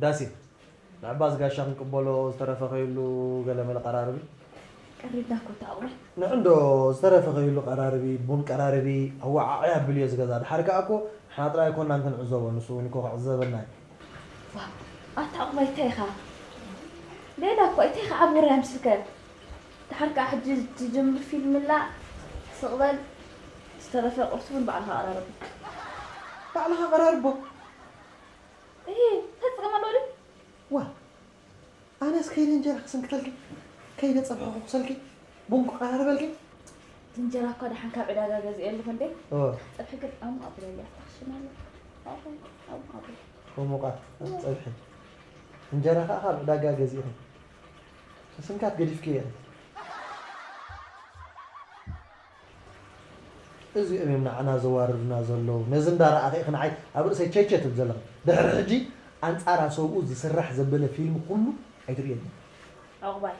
ዳሴ፣ ንዕባስ ጋሻ ክንቅበሎ ዝተረፈ ከይሉ ገለ መለ ቀራርቢ። ቀሪብና እኮ ተኣወል። ንዕንዶ ዝተረፈ ከይሉ ቀራርቢ፣ ቡን ቀራርቢ፣ ኣወዓዕያ ኣብልዮ ዝገዛ። ድሓር ከኣ እኮ ንሕና ጥራይ ኣይኮናን ክንዕዘቦ፣ ንሱ እውን እኮ ክዕዘበና እዩ። ዋው፣ ኣታ ዕቑባይ እንታይ ኢኻ? ሌላ እኮ እንታይ ኢኻ ኣብ ወረ ምስልከ? ድሓር ከኣ ሕጂ ትጅምር ፊልም ኣላ። ስቕ በል፣ ዝተረፈ ቁርሲ እውን ባዕልኻ ኣቐራርቦ። ባዕልኻ ቀራርቦ። እሂ፣ እንታይ ትጥቀመሉ ድዩ? ዋ፣ ኣነስ ከይደ እንጀራ ክስንክተልኪ፣ ከይደ ጸብሒ ክኹሰልኪ፣ ቡን ክቐራርበልኪ። እንጀራ እኳ ደሓን ካብ ዕዳጋ ገዚኤልኩ እንዴ? ኦ፣ ጸብሒ ግን ኣሙቕ ኣብለያ፣ ኣፍታኽሽን ኣሎ። ኣሙቕ ኣብለያ። ሞሞቓት ጸብሒ። እንጀራ ከኣ ካብ ዕዳጋ ገዚእኺ። ስንካት ገዲፍኪ እየ። እዚኦም እዮም ንዓና ዘዋርዱና ዘለዉ። ነዚ እንዳረኣኺ ኢኺ ንዓይ ኣብ ርእሰይ ቸቸ ትብል ዘለኺ። ድሕሪ ሕጂ ኣንጻራ ሰብኡ ዝስራሕ ዘበለ ፊልም ኩሉ ኣይትርእየኒ። ዕቑባይ።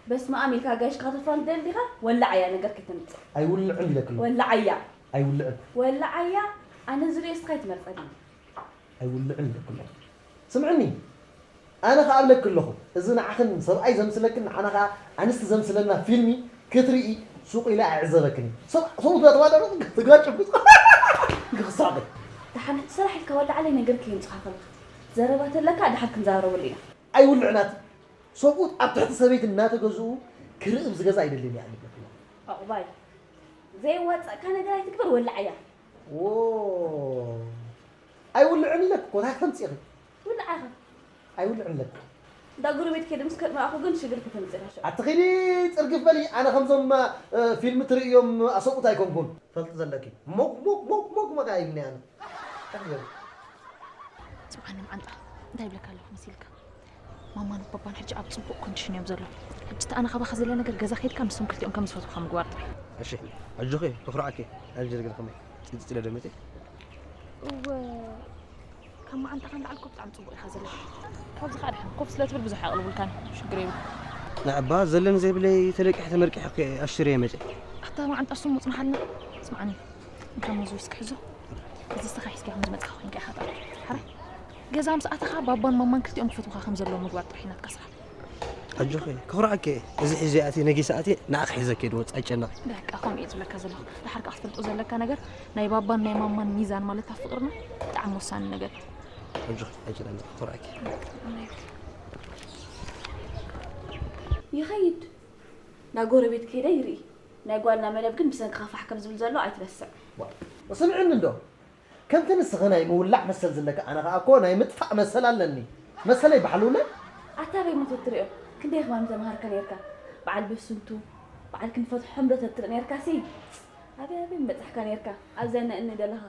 በስመ ኣብ ኢልካ ጋይሽ ከተፋን ትደሊ ዲኻ? ወላዓያ ነገር ከተምጽእ። ኣይውልዕን ኢለኪ ኣለኹ። ወላዓያ። ኣይውልዕን። ወላዓያ ኣነ ዝርእዮ እስኻ ኣይትመርጸኒ። ኣይውልዕን ኢለኪ ኣለኹ። ስምዕኒ፣ ኣነ ኸኣ እብለኪ ኣለኹ፣ እዚ ንዓኽን ሰብኣይ ዘምስለክን ንዓና ኸኣ ኣንስቲ ዘምስለና ፊልሚ ክትርኢ ሱቕ ኢለ ኣይዕዘበክን እየ። ሰብ-፣ ሰብኡት እናተዋደዱ ትጋጭ ክሳቐ። ደሓን ስራሕ ኢልካ ወላዓለይ ነገር ከየምጽኻ ከለኻ ዘረባ ተለካ ደሓር ክንዛረበሉ ኢና። ኣይውልዕናት ሰብኡት ኣብ ትሕቲ ሰበይቲ እናተገዝኡ ክርኢ ብዝገዛ ኣይደልን እየ ኣነ እብለኪ ኣለኹ። ዕቑባይ ዘየዋጸእካ ነገር ኣይትግበር ወላዓያ። ዎ፣ ኣይውልዕን ኢለኪ እኮ፣ እንታይ ክተምጽእ ኢኺ? ውልዓኻ። ኣይውልዕን ኢለኪ። እንዳ ጎረቤት ከይደ ምስ ከድማእኹ ግን ሽግር ከተምጽእ ኢኻ ሽዑ። ኣቲ ኺዲ ጽርግፍ በሊ፣ ኣነ ከምዞም፣ እ፣ ፊልም ትርእዮም ኣሰብኡት ኣይኮንኩን። ፈልጢ ዘለኪ። ሞግ፣ ሞግ፣ ሞግ፣ ሞግ መጋይብኒ ኣነ። እንታይ ክትበሊ? ስምዓኒ መዓንጣ፣ እንታይ ይብለካ ኣለኹ መሲልካ? ማማን ባባን ሕጂ ኣብ ጽቡቕ ኮንዲሽን እዮም ዘለዉ። ሕጂ እቲ ኣነ ካባኻ ዝለ ነገር ገዛ ከይድካ ምስቶም ክልቲኦም ከም ዝፈትውኻ ምግባር ጥራይ። እሺ፣ ኣጆኺ፣ ተኹርዓኪ። ኣልጀርግን ከመይ? ጽጽጽ ኢለ ደመጺ? እወ፣ ካብ መዓንጣኻ ንላዕሊ እኮ ብጣዕሚ ጽቡቕ ኢኻ ዘለኻ። ካብዚ ከዓ ድሓን ኮፍ ስለ ትብል ብዙሕ ኣቕልቡልካን ሽግር የብሉ። ንዕባ ዘለን ዘይብለይ ተለቂሐ ተመርቂሐ እኮ ኣሽትርየ መጸ። ኣታ መዓንጣ እሱ ምጽንሓልና። ስምዓኒ፣ እንካ መዚ ዊስኪ ሕዞ። እዚ ስኻ ሒዝካ ከም ዝመጽኻ ኮይንካ ኢኻ ጣል። ሓራይ። ገዛ ምስ ኣተኻ ባባን ማማን ክልቲኦም ክፈትውኻ ከም ዘለዎም ምግባር ጥራሕ እዩ ናትካ ስራሕ። ኣጆኺ ክኹርዓኪ እየ። እዚ ሒዘ ኣትየ ነጊሰ ኣትየ ንዓኺ ሒዘኪ እየ ዝወጽእ ኣይጨነቒ። በቃ ከምኡ እየ ዝብለካ ዘለኹ። ድሓር ከኣ ክትፈልጦ ዘለካ ነገር ናይ ባባን ናይ ማማን ሚዛን ማለት ኣብ ፍቕርና ብጣዕሚ ወሳኒ ነገር እዩ። ኣጆኺ ኣይጨነቕን ክኹርዓኪ። ይኸይድ ናብ ጎረቤት ከይደ ይርኢ ናይ ጓልና መደብ ግን ብሰንክኻ ፋሕ ከም ዝብል ዘሎ ኣይትረስዕ። ስምዕኒ እንዶ ከምቲ ንስኺ ናይ ምውላዕ መሰል ዝለኪ ኣነ ኸኣ እኮ ናይ ምጥፋእ መሰል ኣለኒ። መሰለይ ባሕሉለ። ኣታ ኣበይ እሞ ተትሪኦ ክንደይ ኽማን ምተምሃርካ ኔርካ። በዓል በስንቱ በዓል ክንፈትሖም ዶ ተትርኢ ኔርካሲ ኣበይ ኣበይ ምበጻሕካ ኔርካ። ኣብዛ ነእኒ ደለኻ።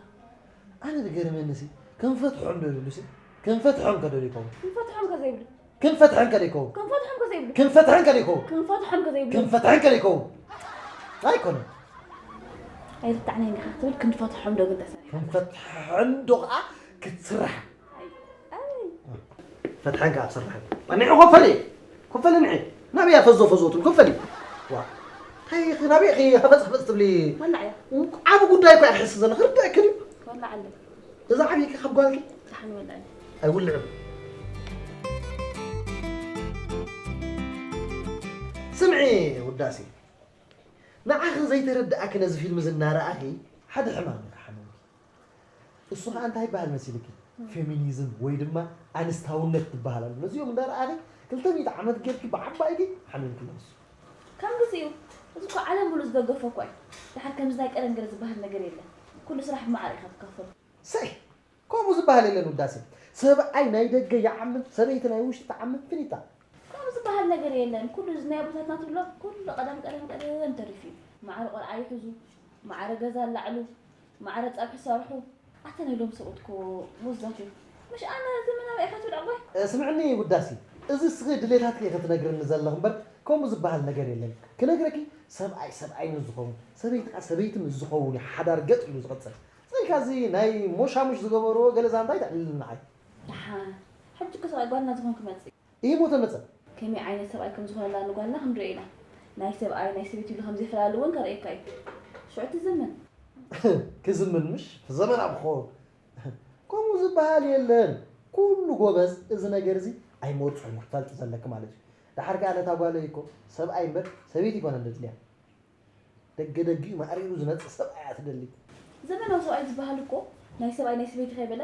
ኣነ ዝገርመኒሲ ክንፈትሖም ዶ ይብሉሲ ክንፈትሖም ከ ዶ ይኸውን። ክንፈትሖም ከ ዘይብሉ ክንፈትሐን ከደይከው ክንፈትሖም ከዘይብሉ ክንፈትሐን ከደይከው ክንፈትሖም ከዘይብሉ ክንፈትሐን ከደይከው ኣይኮነን። ኣይርታዕናይ እንዲኻ ክትብል ክንፈትሖም ዶ ግን ተሰሪሑ ክንፈትሐን ዶ ከዓ ክትስራሕ። ፈትሐን ከዓ ክትስራሕ። ዋኒዑ ኮፈሊ ኮፈሊ ንዒ ናበይ ፈዞ ፈዞ ትብል ኮፈሊ። ዋ ታይ ናበይ ኸ ፈጽ ፈጽ ትብሊ። ወላዕ እያ ዓቢ ጉዳይ እኮ እያ ሕስ ዘለኺ ርዳእኪ ድዩ። ወላዕ ኣለ እዛ ዓብይኪ ካብ ጓልኪ ደሓን ወላኒ። ኣይውልዕን። ስምዒ ውዳሴ፣ ንዓኺ ዘይተረድኣኪ ነዚ ፊልም እዚ እናረኣኺ ሓደ ሕማም እዩ ክሓምምኪ። እሱ ኸኣ እንታይ ይበሃል መሲልኪ? ፌሚኒዝም ወይ ድማ ኣንስታውነት ትበሃል ኣሎ። ነዚኦም እንዳረኣኺ ክልተ ሚእቲ ዓመት ጌርኪ ብዓባይኪ ሓሚምኪ ኣሎ ንሱ። ከም ግዜኡ፣ እዚ እኮ ዓለም ሙሉእ ዝደገፎ እኮ እዩ። ደሓር ከምዚ ናይ ቀደም ገለ ዝበሃል ነገር የለን። ኩሉ ስራሕ ብማዕረ ኢኻ ትካፈሎ። ሰይ! ከምኡ ዝበሃል የለን ውዳሴ። ሰብኣይ ናይ ደገ ይዓምም፣ ሰበይቲ ናይ ውሽጢ ትዓምም፣ ፊኒታ። ከምኡ ዝበሃል ነገር የለን። ኩሉ እዚ ናይ ኣቦታትና ትብሎ ኩሉ ቀደም ቀደም ቀደም ተሪፉ እዩ። ማዕረ ቆልዓ ይሕዙ፣ ማዕረ ገዛ ኣለዕሉ፣ ማዕረ ጸብሒ ሰርሑ። ኣታ ናይ ሎም ሰብኡት እኮ ወዛት እዮም። ምሽ ኣነ ዘመናዊ ኢኻ ትብል ኣቦይ? ስምዕኒ ውዳሴ፣ እዚ እስኺ ድሌታትኪ ኢኺ ትነግርኒ ዘለኺ እምበር ከምኡ ዝበሃል ነገር የለን። ክነግረኪ ሰብኣይ ሰብኣይ ምስ ዝኸውን፣ ሰበይቲ ከኣ ሰበይቲ ምስ ዝኸውን እዩ ሓዳር ገጥ ኢሉ ዝቕጽል። ስቕ ኢልካ እዚ ናይ ሞሻሙሽ ዝገበርዎ ገለ ዛንታ ኣይተዕልልኒ ንዓይ። ደሓን ሕጂ እኮ ሰብኣይ ጓልና ዝኾን ክመጽእ እዩ። ኢሂ ሞተ መጸ። ከመይ ዓይነት ሰብኣይ ከም ዝኾነላ ንጓልና ክንሪኦ ኢና። ናይ ሰብኣይ ናይ ሰበይቲ ኢሉ ከም ዘይፈላሊ እውን ከርእየካ እዩ። ሽዑ ትዝምን። ክዝምን ምሽ ዘመናዊ ክኸውን። ከምኡ ዝበሃል የለን። ኩሉ ጎበዝ፣ እዚ ነገር እዚ ኣይመርጾን እዩ ክትፈልጢ ዘለኪ ማለት እዩ። ደሓር ከኣ ነታ ጓለይ እኮ ሰብኣይ እምበር ሰበይቲ ኣይኮነን ዘድልያ። ደገ ደጊኡ ማዕሪሩ ዝመጽእ ሰብኣይ እያ ትደሊ። ዘመናዊ ሰብኣይ ዝበሃል እኮ ናይ ሰብኣይ ናይ ሰበይቲ ከይበለ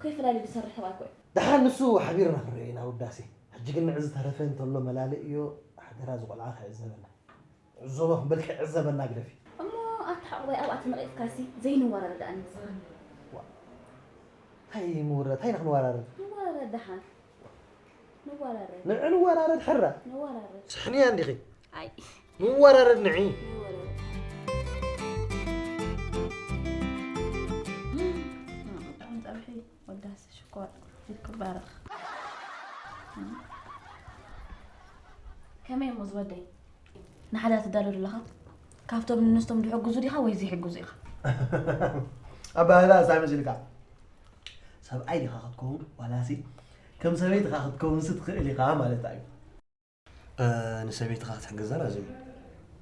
ከይፈላለዩ ዝሰርሕ ሰብኣይ እኮ እዩ። ደሓን ንሱ ሓቢርና ክንሪኦ ኢና ውዳሴ። ሕጂ ግን ንዕዚ ዝተረፈ እንተሎ መላልእዮ ሓደራ እዚ ቆልዓ ከይዕዘበና። ዕዘቦ ክንብል ከይዕዘበና ግደፊ። እሞ ኣታ ሓቕባይ ኣብኣ ተነቒፍካሲ ዘይንወራረድ ኣነ። እንታይ ምውረ-፣ እንታይ ኢና ክንወራረድ? ንወራረድ ደሓን። ንወራረድ። ንዕ ንወራረድ ሕራ። ንወራረድ። ስሕንያ እንዲኺ። ኣይ። ንወራረድ ንዒ። ንወራረድ። ጥዑም ጸብሒ ወዳሲ ሽኮር ይክባረኽ። ከመይ እሞ ዝወደይ? ንሓዳ ትዳሎ ዘለኻ ካብቶም ንነስቶም ዝሕግዙ ዲኻ ወይ ዘይሕግዙ ኢኻ? ኣባህላ እዛ መሲልካ ሰብኣይ ዲኻ ክትከውን ዋላሲ ከም ሰበይትኻ ክትከውንሲ ትኽእል ኢኻ ማለት እዩ። እ፣ ንሰበይትኻ ክትሕግዛ ላዝም እዩ።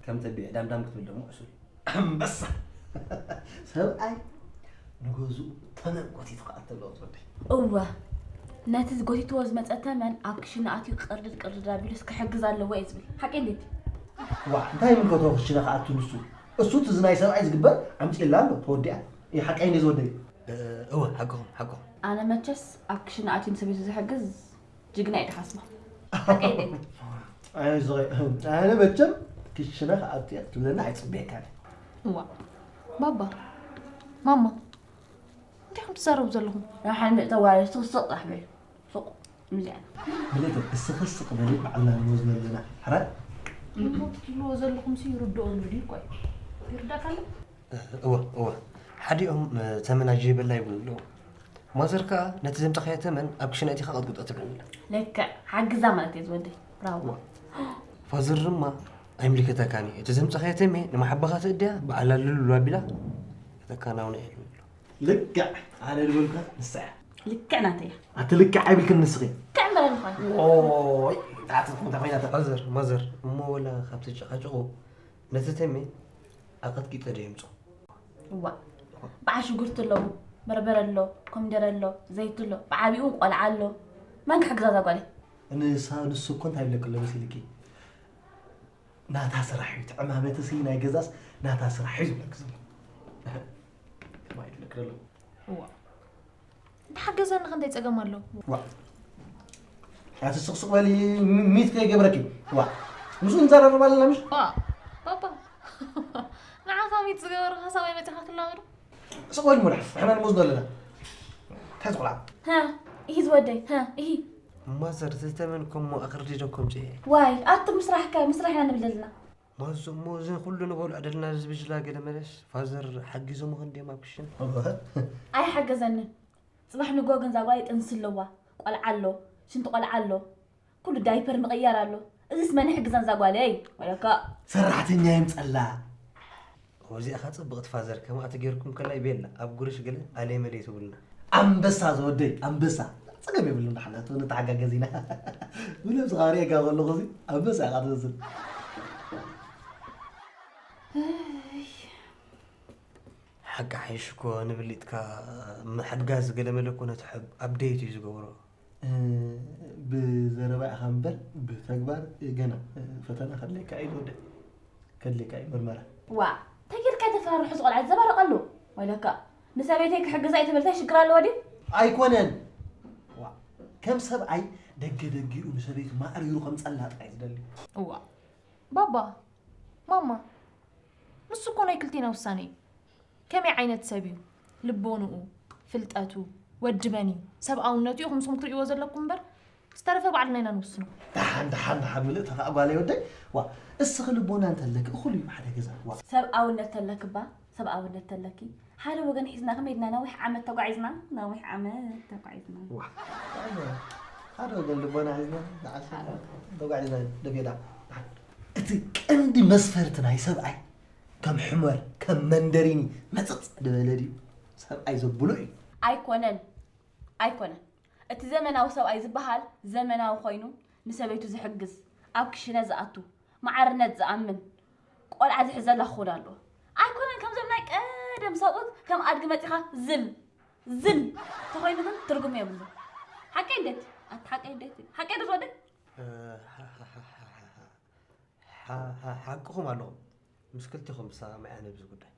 ከም ተቢዕ ዳምዳም ክትብል ደሞ ዕሱብ። ኣንበሳ! ሰብኣይ ንገዝኡ ተመን ጎቲቱ ክኣቱ ኣለዎ ትወደይ። እወ፣ ነቲ ጎቲትዎ ዝመጸ ተመን ኣብ ክሽነ ኣትዩ ቅርድድ ቅርድድ ኣቢሉስ ክሕግዝ ኣለዎ እየ ዝብል። ሓቀይ እንዴት? ዋ፣ እንታይ ይምልከቶ ክሽነ ክኣቱ ንሱ? እሱ እቲ ናይ ሰብኣይ ዝግበር ኣምጺእላ ኣሎ፣ ተወዲኣ። እዩ ሓቀይ እንዴ ዝወደይ? እ፣ እወ፣ ሓቅኹም፣ ሓቅኹም። ኣነ መቸስ ኣብ ክሽነ ኣትዩ ንሰበይቱ ዝሕግዝ ጅግና እየ ዝሓስቦ። ሓቀይ ድየ? ኣነ ዝኸ-፣ ኣነ መቸም ክሽነ ክኣቱ እየ ክትብለኒ ኣይጽበየካን እየ። እዋ፣ ባባ፣ ማማ፣ እንታይ ኢኹም ትዛረቡ ዘለኹም? ንሓንደእ ተጓየሽቲ ክስቕ ጥራሕ በይ። ሱቕ፣ ምዚኣ። ምልእቲ፣ እስኺ ስቕ በሊ፣ ባዕልና ንወዝሎ ኣለና። ሕራይ? እሞ እቲ ትብልዎ ዘለኹም ሲ ይርድኦ ኣሎ ድዩ? ቆይ፣ ይርዳእካ ኣሎ? እወ፣ እወ። ሓዲኦም፣ እ፣ ተመን ኣጀይበላ ይብሉ ኣለዉ። ማዘር ከኣ ነቲ ዘምጻኻዮ ተመን ኣብ ክሽነ ኣእቲኻ ቀጥቅጦ ትብለኒ ኣላ። ልክዕ፣ ሓግዛ ማለት እየ ዝወደይ። ብራቮ። እወ። ፋዘር ድማ ኣይምልከተካን እዩ። እቲ ዘምጻኻዮ ተሜ ንመሓባኻ ትእድያ፣ ባዕላ ልሉ ኣቢላ ከተከናውና እየ ዝብሎ። ልክዕ፣ ኣነ ዝበልኩ ንሳ እያ። ልክዕ ናተይ እያ። ኣቲ ልክዕ ኣይብልክን ንስኺ። ልክዕ እምበር ኣይብልኳን። ኦይ፣ እንታይ ትኹን፣ እንታይ ኮይና እታ? ማዘር፣ ማዘር፣ እሞ ወላ ካብቲ ጨቓጨቑ ነቲ ተሜ ኣቐጥቂጠ ዶ የምጾ? እዋእ፣ በዓል ሽጉርቲ ኣለዉ፣ በርበረ ኣሎ፣ ኮሚደረ ኣሎ፣ ዘይቲ ኣሎ፣ ብዓቢኡ ቆልዓ ኣሎ። መን ክሕግዛ እዛ ጓለይ? ንሳ፣ ንሱ እኮ እንታይ ይብለኪ ኣሎ መሲልኪ? ናታ ስራሕ እዩ፣ እቲ ዕማመትሲ ናይ ገዛስ ናታ ስራሕ እዩ ዝብለኪ ዘሎ። ከማይ ይብለኪ ዘሎ። እዋ። እንተሓገዘኒ ከ እንታይ ጸገም ኣለዎ? ዋ። ኣቲ ስቕ ስቕ በሊ፣ ሚ-፣ ሚት ከይገብረኪ። ዋ። ምስኡ ንዘራረብ ኣለና ምሽ? ዋ። ባባ። ንዓኻ ሚት ዝገበረኻ ሰብኣይ መጺኻ ትላመዶ? ስቕ በሊ ሙልሕ፣ ንሕና ንመዝኖ ኣለና። እንታይ ዝቑልዓ? ሃ፣ ኢሂ ዝወደይ፣ ሃ፣ ኢሂ። ማዘር፣ እቲ ተመን ኮሞ ኣቕርዲዶ ኮምጽኤ? ዋይ፣ ኣቱም ምስራሕካ፣ ምስራሕ ኢና ንብል ዘለና። ማዞ እሞ እዚ ኩሉ ንበልዖ ደልና ዝብጅላ ገለ መለስ ፋዘር ሓጊዞም ክንድዮም ኣብ ክሽን። ኣይሓገዘንን። ጽባሕ ንግሆ ግን እዛ ጓለይ ጥንሲ ኣለዋ፣ ቆልዓ ኣሎ፣ ሽንቲ ቆልዓ ኣሎ፣ ኩሉ ዳይፐር ምቕያር ኣሎ። እዚስ መን ይሕግዘን እዛ ጓለይ? ወለካ። ሰራሕተኛ የምጸላ። ወዚኣኻ ጽብቕቲ ፋዘር ከምኣ ተጌርኩም ከላይ ቤላ ኣብ ጉርሽ ገለ ኣለይ መለይ ትብሉና። ኣንበሳ ዝወደይ ኣንበሳ። ጸገም የብሉን፣ ንሕና እቱ ንተሓጋገዝ ኢና። ብነብስኻ ርእየካ ከለኹ እዚ ኣንበሳ ኢኻ ትመስል። ሓቂ ሓይሽ እኮ ንብሊጥካ ምሕጋዝ ገለ መለ እኮ ነቲ ሕብ ኣፕደይት እዩ ዝገብሮ። እ፣ ብዘረባ ኢኻ እምበር ብተግባር ገና፣ እ፣ ፈተና ከድልየካ እዩ ዝወደይ። ከድልየካ እዩ ምርመራ። ዋ፣ እንታይ ጌርካ ተፈራርሑ ዝቆልዓ ዘባርቐሉ? ወይለካ ንሰበይተይ ክሕግዛ እዩ ትብል እንታይ ሽግር ኣለዎ ድዩ? ኣይኮነን። ዋ፣ ከም ሰብኣይ ደገ ደጊኡ ንሰበይቱ ማዕሪሩ ከም ጸላጥ እዩ ዝደሊ። እዋ፣ ባባ፣ ማማ፣ ንሱ እኮ ናይ ክልቴና ውሳኔ እዩ። ከመይ ዓይነት ሰብ እዩ? ልቦንኡ፣ ፍልጠቱ፣ ወዲ መን እዩ? ሰብኣውነቱ ኢኹም ንስኹም ክትርእይዎ ዘለኩም እምበር፣ ዝተረፈ ባዕልና ኢና ንውስኖ። ደሓን፣ ደሓን፣ ደሓን፣ ምልእቲ ኸኣ ጓለይ ወደይ። ዋ፣ እስኺ ልቦና እንተለኪ፣ እኹል እዩ ሓደ ገዛ። ዋ። ሰብኣውነት ተለኪ እባ፣ ሰብኣውነት ተለኪ፣ ሓደ ወገን ሒዝና ከመይ ኢልና ነዊሕ ዓመት ተጓዒዝና፣ ነዊሕ ዓመት ተጓዒዝና። ዋ። ሓደ ወገን ልቦና ሒዝና፣ ንዓሰ ተጓዒዝና፣ ደቤዳ። ደሓን። እቲ ቀንዲ መስፈርቲ ናይ ሰብኣይ ከም ሕመር፣ ከም መንደሪኒ መጽጽ ዝበለ ድዩ? ሰብኣይ ዘብሎ እዩ። ኣይኮነን፣ ኣይኮነን። እቲ ዘመናዊ ሰብኣይ ዝበሃል ዘመናዊ ኮይኑ ንሰበይቱ ዝሕግዝ፣ ኣብ ክሽነ ዝኣቱ፣ መዓርነት ዝኣምን፣ ቆልዓ ዝሕዘላ ክኸውን ኣለዎ። ኣይኮነን ከምዞም ናይ ቀደም ሰብኡት ከም ኣድጊ መጺኻ ዝል ዝል ተኾይኑ ግን ትርጉም የብሉ። ሓቀይ እንዴት ኣት ሓቀይ እንዴት ሓቀይ ድሮ ድን ሓቅኹም ኣለኹም። ምስ ክልቲኹም ብሰማምዕ እየ ኣብዚ ጉዳይ።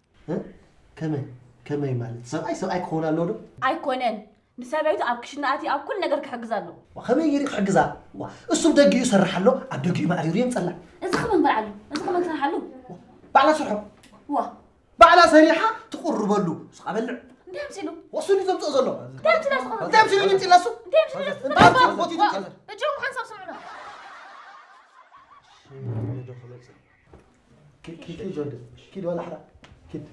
ከመይ ከመይ ማለት ሰብኣይ ሰብኣይ ክኸውን ኣለዎ ዶ? ኣይኮነን። ንሰበይቱ ኣብ ክሽነ ኣትዩ ኣብ ኩሉ ነገር ክሕግዛ ኣለዎ። ከመይ ገይሩ ክሕግዛ? እሱ ብደጊኡ ይሰርሕ ኣሎ፣ ኣብ ደጊኡ ማዕሪሩ የምፀላ። እዚ ከመን በልዓሉ? እዚ ከመን ክሰርሓሉ? ባዕላ ስርሖ። ዋ ባዕላ ሰሪሓ ትቕርበሉ። ንስኻ በልዕ። እንታይ ኣምሲሉ? ወሱ እዩ ዘምፅኦ ዘሎ። እንታይ ኣምሲሉ? እንታይ ኣምሲሉ? ይምፅላ እሱ። እንታይ ኣምሲሉ? እንታይ ኣምሲሉ? ቦቲ ይምፅላ። እጆም ሓንሳብ ስምዑና። ኪድ ኪድ ኪድ ወደ ኪድ ወላ ሓራ ኪድ።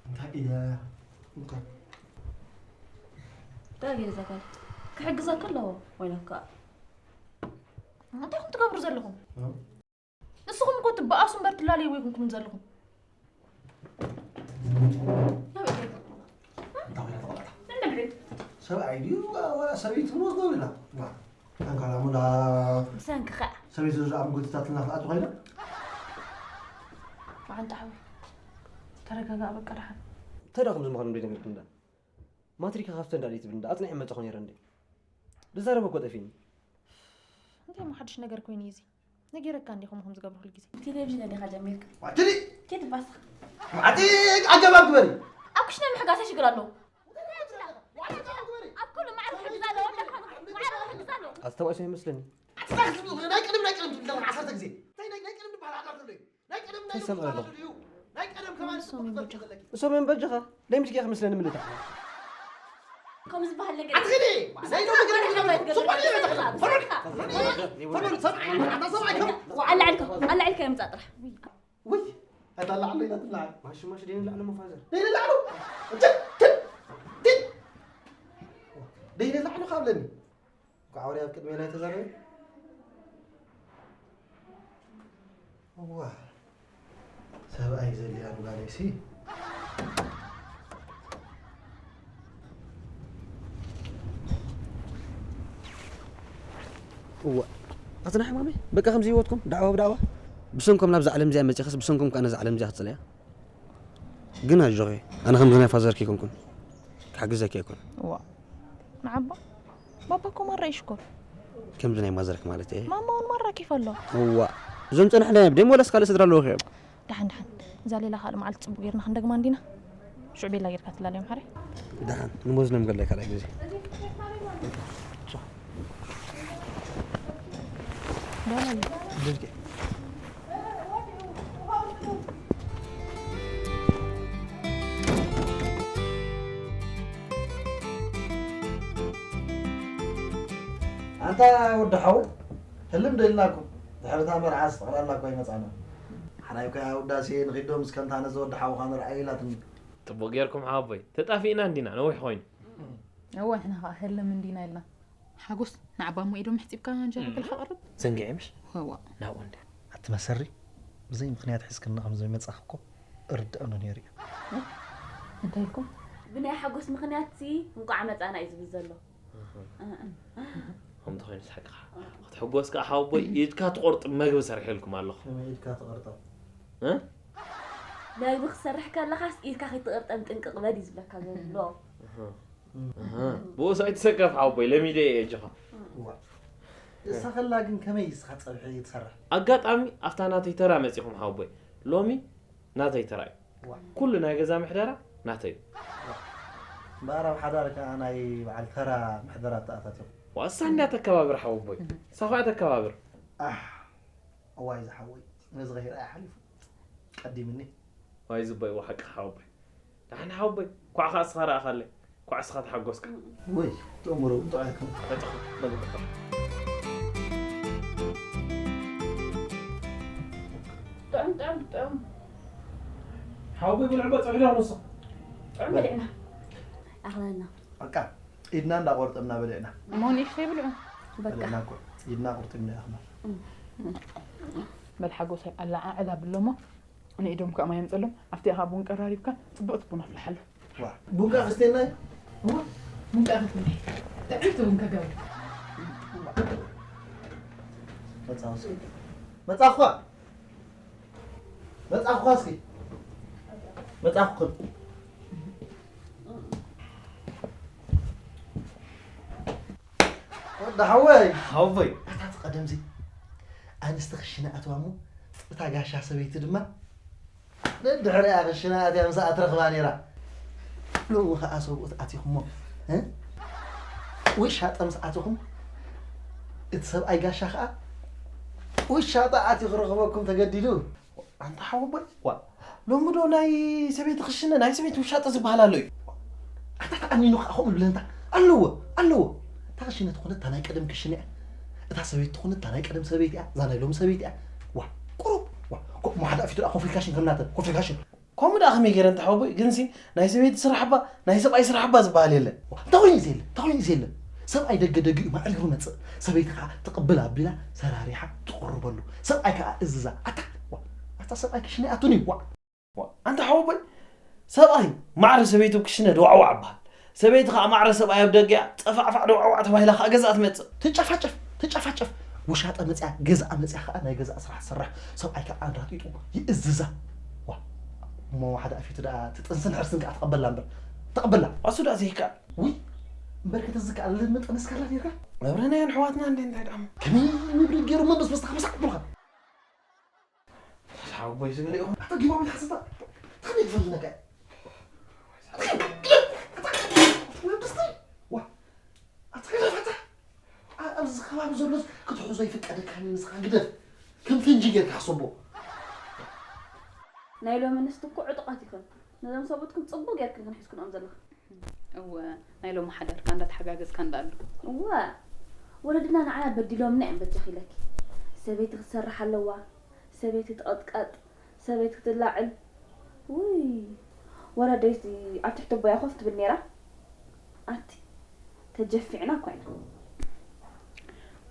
እንታይ እያ? እንታይ እንታይ ገይረ እዛ ጓል? ክሕግዘካ ኣለዎ። ወይለካ እንታይ ኢኹም ትገብሩ ዘለኹም? ንስኹም እኮ ትበኣሱ እምበር ትላለዩ ኣይኮንኩምን ዘለኹም። ሰብኣይ ድዩ ዋላ ሰበይቲ ክንወስዶ ኣለና? ኣንካላሙላ ብሰንኪ ከዓ ሰበይቲ ዝኣ ጎትታትና ክትኣቱ ኮይና። መዓንጣ ሓወይ ተረጋጋእ በቃ ደሓን። እንታይ ደኣ ከምዚ ምዃኑ እንዶ ይነግርክ እንዳ ማትሪካ ከፍተ እንዳ ትብል እንዳ ኣጽኒሐ መጸኹ ነይረ እንደ ዝዛረበ እኮ ጠፊኒ። እንታይ እሞ ሓድሽ ነገር ኮይኑ እዩ እዚ? ነጊረካ እንዲኹም ከም ዝገብሩ ኩሉ ግዜ። ብቴሌቪዥን ዲኻ ጀሚርካ? ዋትዲ ኬት ባስኻ? ማዕጢ ኣገባብ ግበሪ። ኣብ ክሽነ ምሕጋዝ ሽግር ኣለዎ። ኣብ ኩሉ ማዕረ ክሕግዝ ኣለዎ ኣለካ። ማዕረ ክሕግዝ ኣለዎ። ኣስተባእሶ ይመስለኒ። ኣቲ እንታይ ክትብል ናይ ቅድም ናይ ቅድም ትብል ዘለኻ ዓሰርተ ግዜ። እንታይ ናይ ናይ ቅድም ዝበሃል ዓቃብ ዘሎ እዩ? ናይ ቀደም ናይ ተሰምዐ ሎሚ ኣለኹ። ዝበሃል እዩ። ናይ ቀደም ከማን ንሶም እዮም ጽቡቕ በጃኻ። ዘለኪ። እሶም እዮም በጃኻ። ለሚድኪ ኢኻ ክመስለኒ ምልእታ። ከምኡ ዝበሃል ነገር ኣትኺዲ! ናይ ሎሚ ነገር የለን። ሱቕ በል ይበል። ፈሎኒ! ፈሎኒ! ፈሎኒ! ሰብኣይ! ኣታ ሰብኣይ ከም ኣላዕልካ፣ ኣላዕልካ የምጻእ ጥራሕ። ውይ! ኣታ ኣላዕሎ ኢላ ትላዓል። ማሽ፣ ማሽ፣ ደይን ላዕሎ መፋዘር። ደይን ላዕሎ! ትል! ትል! ትል! ደይን ላዕሎ ካብለኒ። እንኳዕ ወሬ ኣብ ቅድሜና ኣይተዛረበ። እዋ፣ ሰብኣይ ዘልያ ጓለይሲ። እዋ፣ ኣትና ሕማመይ፣ በቃ ከምዚ ህይወትኩም፣ ዳዕዋ ብዳዕዋ። ብሰንኮም ናብዛ ዓለም እዚኣ መጺኸስ፣ ብሰንኮም ከኣ ነዛ ዓለም እዚኣ ክትጽልያ። ግን ኣጆኺ፣ ኣነ ከምዚ ናይ ፋዘርኪ ኣይኮንኩን። ክሕግዘኪ ኣይኮን። እዋ፣ ንዓባ፣ ባባ እኮ ማራ ይሽኮር። ከምዚ ናይ ማዘርክ ማለት እየ። ማማ እውን ማራ ኬፍ ኣሎ። እዋ፣ እዞም ጸናሕና እዮም። ደም ወላስ ካልእ ስድራ ኣለዎ እዮም። ደሓን፣ ደሓን። እዛ ሌላ ካልእ መዓልቲ ጽቡቕ ጌርና ክንደግማ እንዲና። ሽዑ ቤላ ጌርካ ትላለዮም ሓረይ። ደሓን፣ ንሞዝኖም ገለ ካልኣይ ግዜ። ቻው። ደህና ነኝ። ደርጌ። ኣንታ ወዲ ሓወይ፣ ህልም ደልና እኮ። ድሕሪ እታ መርዓስ ጠቕላላ እኮ ኣይመጻና። ሓራይ እኮ እያ ውዳሴ ንኺዶ ምስ ከምታ ነዚ ወዲ ሓውኻ ንርኣዮ ኢላትኒ። ጽቡቕ ጌርኩም ሓወቦይ። ተጣፊእና እንዲና፣ ነዊሕ ኮይኑ። እወ፣ ንሕና ኸኣ ህልም እንዲና ኢልና። ሓጎስ፣ ንዓባ እሞ ኢዶም ኣሕጺብካ እንጀራ እም። ገለ ክቐርብ? ዘንጊዐ ምሽ? እዋ። ናብኡ እንደ። ኣቲ መሰሪ፣ ብዘይ ምኽንያት ሒዝክኒ ከም ዘይመጻኺ እኮ እርድኣኒ ነይሩ እዩ። እንታይ ኢልኩም? ብናይ ሓጎስ ምኽንያት ሲ እንቋዕ መጻና እዩ ዝብል ዘሎ። ኣሃ። እ፣ እ። ከምቲ ኮይኑ ሳቅኻ። ክትሕጎስ ከኣ ሓወቦይ፣ ኢድካ ትቖርጥ መግቢ ሰሪሐልኩም ኣለኹ። ከመይ ኢድካ ትቐርጦ? እ? መግቢ ክትሰርሕ ከለኻስ ኢድካ ከይትቕርጠም ጥንቅቕ በል እዩ ዝብለካ ዘሎ። ኣሃ። ኣሃ። ብኡስ ኣይትሰከፍ ሓወቦይ፣ ለሚደ እየ እጅኻ። እዋ። እሳ ከላ ግን ከመይ እስኻ ጸብሒ ትሰርሕ? ኣጋጣሚ ኣብታ ናተይ ተራ መጺኹም ሓወቦይ። ሎሚ ናተይ ተራ እዩ። ዋ። ኩሉ ናይ ገዛ ምሕደራ ናተይ እዩ። ዋ። እምበኣር ኣብ ሓዳር ከኣ ናይ በዓል ተራ ምሕደራ ተኣታቲኹም። ዋ፣ እሳ እንድያ ተከባብር ሓወቦይ። እህ። እሳ ኸኣ ተከባብር። ኣሕ፣ እዋይ ዝሓወይ፣ ነዚ ኸይረኣየ ሓሊፉ። ቀዲምኒ። ዋይ ዝበይ፣ ዋ፣ ሓቂ ሓወቦይ። ደሓን ሓወቦይ፣ ኳዕ ኸኣ እስኻ ረኣኻለይ። ኳዕ እስኻ ተሓጎስካ። ወይ፣ ተእምሮ እውን ጥዑይ ኣይኮነን። መጣኹ፣ መጣኹ። ጥዑም፣ ጥዑም፣ ጥዑም። ሓወቦይ ብልዕባ ጸግዳ ንሱ። ጥዑም በሊዕና። ኣኽለና። በቃ፣ ኢድና እንዳቆርጠምና በሊዕና። እሞ ንእሽተይ ብልዑ። በቃ። በሊዕና እኮ፣ ኢድና ቁርጥምና ኢኹም። በል ሓጎሰይ፣ ኣለዓዕል ኣብሎሞ። ንኢዶም ከኣ ማይ ኣምጸሎም። ኣብቲ ኢኻ ቡን ቀራሪብካ፣ ጽቡቕቲ ቡን ኣፍልሓሉ። ዋ፣ ቡን ከኣ ክስቴና እዩ? እዋ፣ ቡን ከኣ ክስቴና እዩ። ጥዕምቲ ቡን ከገብር። መጻኹ እስኪ። መጻኹ። መጻኹ እስኪ። መጻኹ። ዳሓወይ ሓወቦይ ኣታ እቲ ቀደምዚ ኣንስቲ ክሽነ ኣትዋ እሞ እታ ጋሻ ሰበይቲ ድማ ነድሕሪኣ ክሽነ ኣትያ ምስኣ ትረኽባ ነይራ። ሎሚ ኸዓ ሰብኡት ኣቲኹሞ እ? ውሻጠ ምስ ኣቲኹም እቲ ሰብኣይ ጋሻ ኸዓ ውሻጠ ኣትዩ ክረኽበኩም ተገዲዱ። ኣንታ ሓወቦይ ዋ ሎሚ ዶ ናይ ሰበይቲ ክሽነ ናይ ሰበይቲ ውሻጠ ዝበሃል ኣሎ እዩ። ኣታ ተኣሚኑ ከዓ ከምኡ ልብለንታ ኣለዎ ኣለዎ። እታ ክሽነ ትኾነ እታ ናይ ቀደም ክሽነ እያ። እታ ሰበይቲ ትኾነ እታ ናይ ቀደም ሰበይቲ እያ። እዛ ናይ ሎሚ ሰበይቲ እያ። ዋ ቁሩብ ዋ ኮ- ሞ ሓደ ኣፊቱ ደኣ ኮፍ ኢልካ ሽን ከምናተ ኮፍ ኢልካ ሽን። ከምኡ ደኣ ከመይ ገይረ እንተ ሓወቦይ ግንሲ ናይ ሰበይቲ ስራሕ እባ ናይ ሰብኣይ ስራሕ እባ ዝበሃል የለን። እንታይ ኮይኑ እዩ ዘየለ እንታይ ኮይኑ እዩ ዘየለ። ሰብኣይ ደገ ደጊኡ ማዕሪሩ መፅእ ሰበይቲ ከዓ ትቕብል ኣቢላ ሰራሪሓ ትቕርበሉ። ሰብኣይ ከዓ እዝዛ ኣታ ዋ ኣታ ሰብኣይ ክሽነ ኣቱኒ ዋ ኣንታ ሓወቦይ ሰብኣይ ማዕረ ሰበይቱ ኣብ ክሽነ ድዋዕዋዕ እበሃል። ሰበይቲ ከዓ ማዕረ ሰብኣይ ኣብ ደገ እያ ጸፋዕፋዕ ድዋዕዋዕ ተባሂላ ከዓ ገዛ ትመጽእ። ትጨፋጨፍ ትጨፋጨፍ። ውሻጠ መጽያ ገዛ መጽያ ከዓ ናይ ገዛ ስራሕ ትሰርሕ። ሰብኣይ ከዓ ኣንራጢጡ ይእዝዛ። ዋ እሞ ሓደ ኣፊቱ ደኣ ትጥንስን ሕርስን ከዓ ተቐበላ እምበር ተቐበላ። ኣሱ ደኣ ዘይከኣል። ውይ እምበር ከተዝከኣል ልምጠነስካላ ነርካ። መብረ ናይ ኣሕዋትና እንደ እንታይ ደኣ ከመይ ምብሪ ገይሩ መንበስበስ ተኸምሳ ቅብልካ ሓወቦይ ዝብል ኢኹም ኣታ ጊባዊ ሓስታ ትኽኒ ትፈልነካ ኣብዚ ከባቢ ዘሎ ክትሕዞ ይፍቀደካ ንስኻ ግደፍ ከም ፈንጂ ጌርካ ሓሰቦ። ናይ ሎሚ ኣንስቲ እኮ ዕጡቓት ኢኽን። ነዞም ሰብኡትኩም ጽቡቕ ጌርክን ክንሒዝክንኦም ዘለኽን። እወ ናይ ሎሚ ሓዳርካ እንዳተሓጋገዝካ እንዳኣሉ። እወ ወለድና ንዓና በዲሎምና እዮም በጃኺ ኢለኪ። ሰበይቲ ክትሰርሕ ኣለዋ፣ ሰበይቲ ትቕጥቀጥ፣ ሰበይቲ ክትላዕል። ውይ ወረደይቲ ኣብ ትሕቲ ኣቦያ ኮፍ ትብል ነይራ። ኣቲ ተጀፊዕና እኳ ኢና።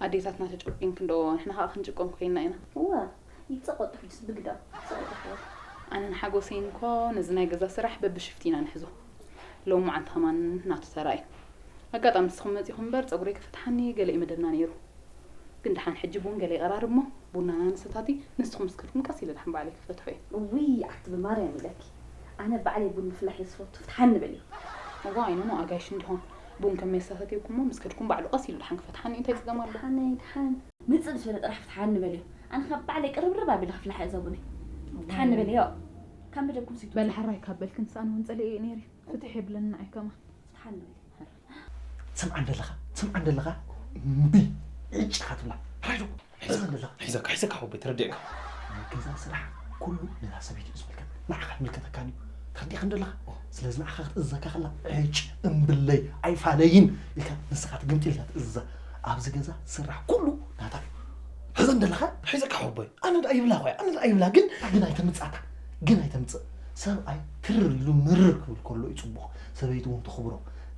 ኣዴታትና ተጨቂንክን ዶ ንሕና ከዓ ክንጭቆን ኮይንና ኢና። እዋ ይፀቆጡ ሕጅስ ብግዳ ይፀቆጡ ኣሕዋት። ኣነን ሓጎሰይን እኮ ነዚ ናይ ገዛ ስራሕ በብሽፍቲ ኢና ንሕዞ። ሎም መዓንቲ ከማን ናቱ ተራ እዩ። ኣጋጣሚ ንስኹም መፂኹም እምበር ፀጉረይ ክፍትሓኒ ገለ እዩ መደብና ነይሩ። ግን ደሓን ሕጂ ቡን ገለ ይቐራርብ እሞ ቡናና ንሰታቲ ንስኹም ምስ ከድኩም ቀስ ኢለ ደሓን ባዕለይ ክፈትሖ እየ። እውይ ኣቲ ብማርያም ኢለኪ ኣነ ባዕለይ ቡን ምፍላሕ እየ ዝፈቱ ፍትሓኒ በልዮ። እዋ ኣይኖኖ ኣጋይሽ እንዲኹም ቡን ከመየሳተትየኩም እሞ ምስ ከድኩም ባዕሉ ቀስ ኢሉ ደሓን ክፈትሓኒ እንታይ ፅገም ኣሎ? ደሓነይ ደሓን ምፅእ ምስ በለ ጥራሕ ፍትሓኒ በልዮ። ኣነ ካብ ባዕለይ ቅርብርብ ኣቢለ ክፍላሕ እየ እዛ ቡነይ። ፍትሓኒ በልዮ። ካብ መደብኩም ስይቱ። በለ ሕራይ ካብ በልክንስ ኣነ እውን ፀሊኤ እየ ነይረ። ፍትሕ የብለኒ ንዓይ ከማን። ፍትሓኒ በልዮ። ትሰምዓ እንደለኻ ትሰምዓ እንደለኻ እምቢ ዕጭ ኢኻ ትብላ ሕራይ ዶ ትሰምዓ እንደለኻ ሒዘካ ሒዘካ ሓወቦይ ተረዲእካ ናይ ገዛ ስራሕ ኩሉ ነዛ ሰበይቲ እዩ ዝምልከት ንዓኻ ይምልከተካን እዩ ተረዲእካ እንደለኻ ስለዚ ንዓኻ ክትእዘካ ከላ ዕጭ እምብለይ ኣይፋለይን ኢልካ ንስኻ ትግምጢ ኢልካ ትእዝዛ ኣብዚ ገዛ ስራሕ ኩሉ ናታ እዩ ሕዘ እንደለኻ ሒዘካ ሓወቦይ ኣነ ደኣ ይብላ ኾይ ኣነ ደኣ ይብላ ግን ግን ኣይተምጻታ ግን ኣይተምጽእ ሰብኣይ ትርር ኢሉ ምርር ክብል ከሎ እዩ ጽቡቕ ሰበይቲ እውን ተኽብሮ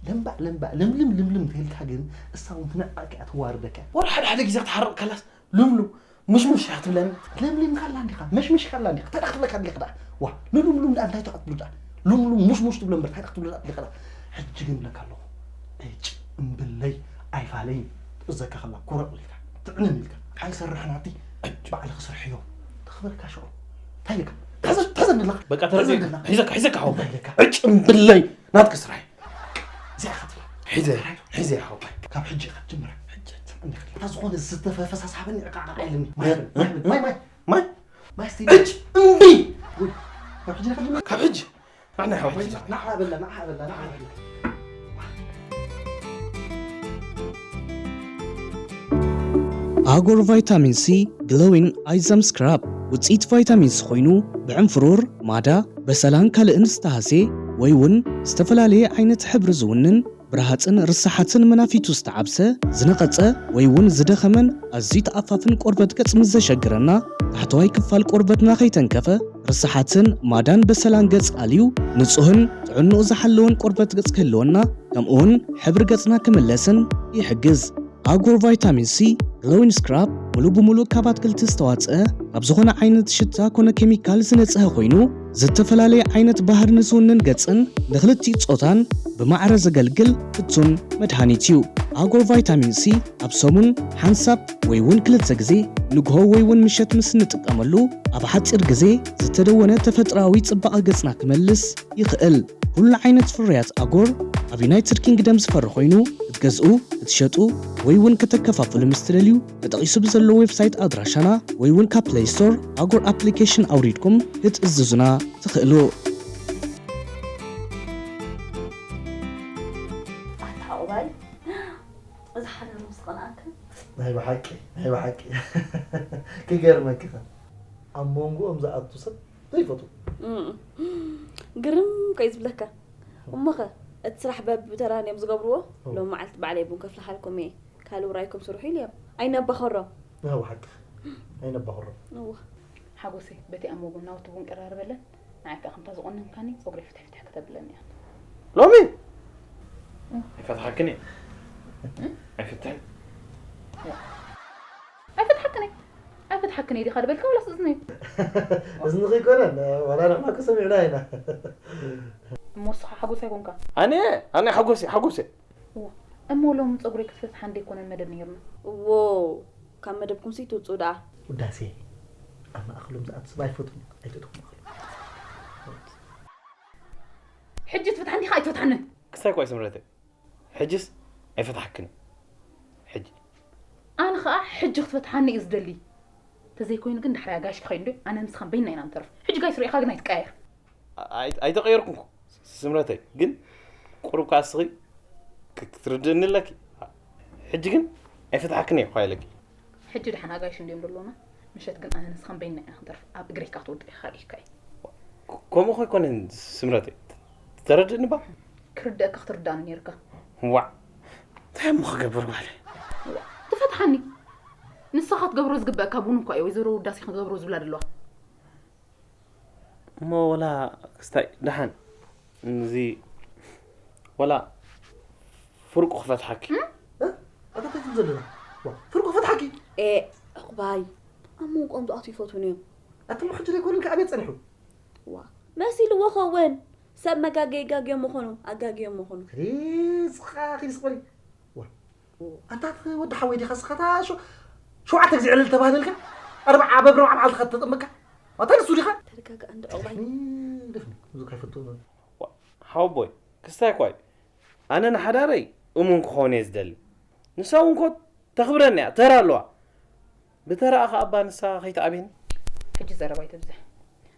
ለምባዕ ለምባዕ ለምልም ልምልም ተልካ ግን እሳ እውን ትንዕቀካ እያ ትዋርደካ እያ ወረ ሓደ ሓደ ግዜ ክትሓርቕ ከላስ ልምሉም ሙሽሙሽ እያ ክትብለኒ ለምሊምካ ኣላ እንዲኻ መሽሚሽካ ኣላ እንዲኻ እንታይ ደኣ ክትብለካ ኣድሊኻ ደኣ ዋ ንሉምሉም ደኣ እንታይ ትብሎ ደኣ ሉምሉም ሙሽሙሽ ትብሎ እምበር እንታይ ደኣ ክትብሎ ደኣ ኣድሊኻ ደኣ ሕጂ ግን እብለካ ኣለኹ ዕጭ እምብለይ ኣይፋለይን ትእዘካ ከላ ኩርዕ ኢልካ ትዕንን ኢልካ ኣይሰርሕን ኣቲ ባዕሊ ክሰርሕዮ ተኽበርካ ሽዑ እንታይ ኢልካ ተዘንድላ በቃ ተረዲእካ ሒዘካ ሒዘካ ሓወቦይ ዕጭ እምብለይ ናትካ ስራሕ እዩ እዚኣ ኢኻ ትብላ ሒዘ ሒዘ ሓወቦይ ካብ ሕጂ ኢኻ ትጅምራ ሕጂ ትዕኒ እታ ዝኾነ ዝተፈፈሳስ ሃበኒ ዕቃዕቃዕ ኢልኒ ማይ ማይ ማይ ማይ ማይ ስተይ ዕጭ እምቢ ካብ ሕጂ ኢኻ ትጅምራ ካብ ሕጂ ንዓና ሓወቦይ ንዓ በላ ንዓ በላ ንዓ በላ ኣጎር ቫይታሚን ሲ ግሎዊን ኣይዘም ስክራብ ውፅኢት ቫይታሚን ሲ ኮይኑ ብዕንፍሩር፣ ማዳ፣ በሰላን ካልእን ዝተሃስየ ወይ እውን ዝተፈላለየ ዓይነት ሕብሪ ዝውንን ብረሃፅን ርሳሓትን መናፊቱ ዝተዓብሰ፣ ዝነቐፀ ወይ እውን ዝደኸመን ኣዝዩ ተኣፋፍን ቆርበት ገፅ ምስ ዘሸግረና ታሕተዋይ ክፋል ቆርበትና ከይተንከፈ ርስሓትን ማዳን በሰላን ገጽ ኣልዩ ንጹህን ጥዕንኡ ዝሓለወን ቆርበት ገጽ ክህልወና ከምኡውን ሕብሪ ገጽና ክምለስን ይሕግዝ። ኣጎር ቫይታሚን ሲ ግሎዊን ስክራብ ሙሉ ብሙሉ ካብ ኣትክልቲ ዝተዋጽአ ካብ ዝኾነ ዓይነት ሽታ ኮነ ኬሚካል ዝነጽሀ ኮይኑ ዝተፈላለየ ዓይነት ባህሪ ንዝውንን ገጽን ንክልቲኡ ጾታን ብማዕረ ዘገልግል ፍቱን መድሃኒት እዩ። ኣጎር ቫይታሚን ሲ ኣብ ሰሙን ሓንሳብ ወይ እውን ክልተ ግዜ ንግሆ ወይ እውን ምሸት ምስ እንጥቀመሉ ኣብ ሓፂር ግዜ ዝተደወነ ተፈጥሮኣዊ ፅባቐ ገፅና ክመልስ ይኽእል። ኩሉ ዓይነት ፍርያት ኣጎር ኣብ ዩናይትድ ኪንግደም ዝፈሪ ኮይኑ ክትገዝኡ፣ ክትሸጡ ወይ እውን ከተከፋፍሉ ምስ ትደልዩ፣ ተጠቒሱ ብዘሎ ዌብሳይት ኣድራሻና ወይ እውን ካብ ፕለይ ስቶር ኣጎር ኣፕሊኬሽን ኣውሪድኩም ክትእዝዙና ትኽእሉ። ኣታ ዕቑባይ፣ እዚ ሓዳር ምስ ቐንኣካ። ናይ ብሓቂ፣ ናይ ብሓቂ። ክገርመኪ ኸ፣ ኣብ መንጎኦም ዝኣቱ ሰብ ዘይፈቱ። እም። ግርም እኮ እዩ ዝብለካ። እሞኸ፣ እቲ ስራሕ በብተራን እዮም ዝገብርዎ? እዎ። ሎም መዓልቲ ባዕለይ ቡን ከፍልሓልኩም እየ። ካልእ ውራይኩም ስርሑ ኢሉ እዮም። ኣይነባኸሮም። ናይ ብሓቂ። ኣይነባኸሮም። እዎ። ሓጎሰይ፣ በቲ ኣብ መንጎና ወቲ ቡን ቅራርበለን። ንዓይ ከኣ ከምታ ዝቖነንካኒ ጸጉረይ ፍትሕ ፍትሕ ከተብለኒ እያ። ሎሚ? እም። ኣይፈትሓክን እየ። እም? ኣይፍትሕን። ኣይፈትሓክን እየ። ኣይፈትሓክን እየ ዲኻ ዝበልካ ዋላስ እዝነይ? እዝንኺ ኣይኮነን፣ ዋላ ንሕና እኮ ሰሚዕና ኢና። እሞ ንስኻ ሓጎስ ኣይኮንካ? ኣነ? ኣነ ሓጎስ እየ፣ ሓጎስ እየ። እዋ፣ እሞ ሎም ጸጉረይ ክትፈትሓ እንደ ኣይኮነን መደብ ነይርና? እዎ፣ ካብ መደብኩም ሲ ትውጽኡ ደኣ? ውዳሴ፣ ኣብ ማእከሎም ዝኣቱ ሰብ ኣይፈቱን፣ ኣይትእትዉ ማእከሎም። ሕጂ ትፈትሓኒ ዲኻ ኣይትፈትሓንን? ክስታይ እኳ ኣይሰምረተይ። ሕጅስ ኣይፈትሓክን። ሕጂ። ኣነ ኸኣ ሕጂ ክትፈትሓኒ እየ ዝደሊ። ተዘይኮይኑ ግን ዳሕራይ ኣጋይሽ ክኸይድ እንዶ ኣነ ንስኻን በይንና ኢና ንተርፍ። ሕጂ ጋይስ ሪኢኻ ግን ኣይትቀያየር። ኣይ-፣ ኣይተቐየርኩን እኮ ስምረተይ፣ ግን ቁሩብ ከኣ እስኺ ክ-፣ ክትርድእኒ ኣለኪ። ሕጂ ግን ኣይፈትሓክን እየ እኳ ኢለኪ። ሕጂ ደሓን ኣጋይሽ እንድዮም ዘለዉና። ምሸት ግን ኣነ ንስኻን በይንና ኢና ክንተርፍ። ኣብ እግረይ ከኣ ክትወድቕ ኢኻ ርኢኻዮ። ክ-፣ ከምኡ ከይኮነን ስምረተይ። ተረድእኒ እባ። ክርደኣካ ክትርዳእኒ ነይርካ። ዋዕ። እንታይ እሞ ክገብር ጓለይ? ዋዕ። ትፈትሓኒ። ንስኻ ክትገብሮ ዝግበኣካ ቡን እኳ እዩ ወይዘሮ ውዳሴ ክትገብሮ ዝብላ ዘለዋ። እሞ ወላ ክስታይ ደሓን። እዚ ወላ ፍርቁ ክፈትሓኪ። እም? እ? ኣታ እንታይ ትብል ዘለና? ዋ፣ ፍርቁ ክፈትሓኪ? ኤ፣ ዕቑባይ። ኣብ መንጎኦም ዝኣትዉ ይፈትዉን እዮም። ኣቲ እሞ ሕጂ ዘይኮነን ከ ኣበይ ጸኒሑ? ዋ፣ መሲልዎ ኸውን። ሰብ መጋገ ይጋገዮም ምኾኑ፣ ኣጋገዮም ምኾኑ። ሪስኻ ኺዲ ስቕ በሊ። ዋ። ኣንታ እቲ ወዲ ሓወይ ዲኻ ስኻ? እታ ሸ-፣ ሸውዓተ ግዜ ዕልል ተባህለልካ? ኣርብዓ፣ በብረብዓ መዓልትኻ ተጠመካ? ኣታ ንሱ ዲኻ? ተረጋጋእ እንዶ ዕቑባይ። ደፍኒ፣ ደፍኒ። ብዙ ካይፈቱ። ዋ፣ ሓወቦይ፣ ክስታይ እኳ እዩ። ኣነ ንሓዳረይ እሙን ክኸውን እየ ዝደሊ። ንሳ እውን እኮ ተኽብረኒ እያ፣ ተራ ኣለዋ። ብተራኣ ኸኣ እባ ንሳ ኸይትኣብየኒ። ሕጂ ዘረባ ኣይተብዝሕ።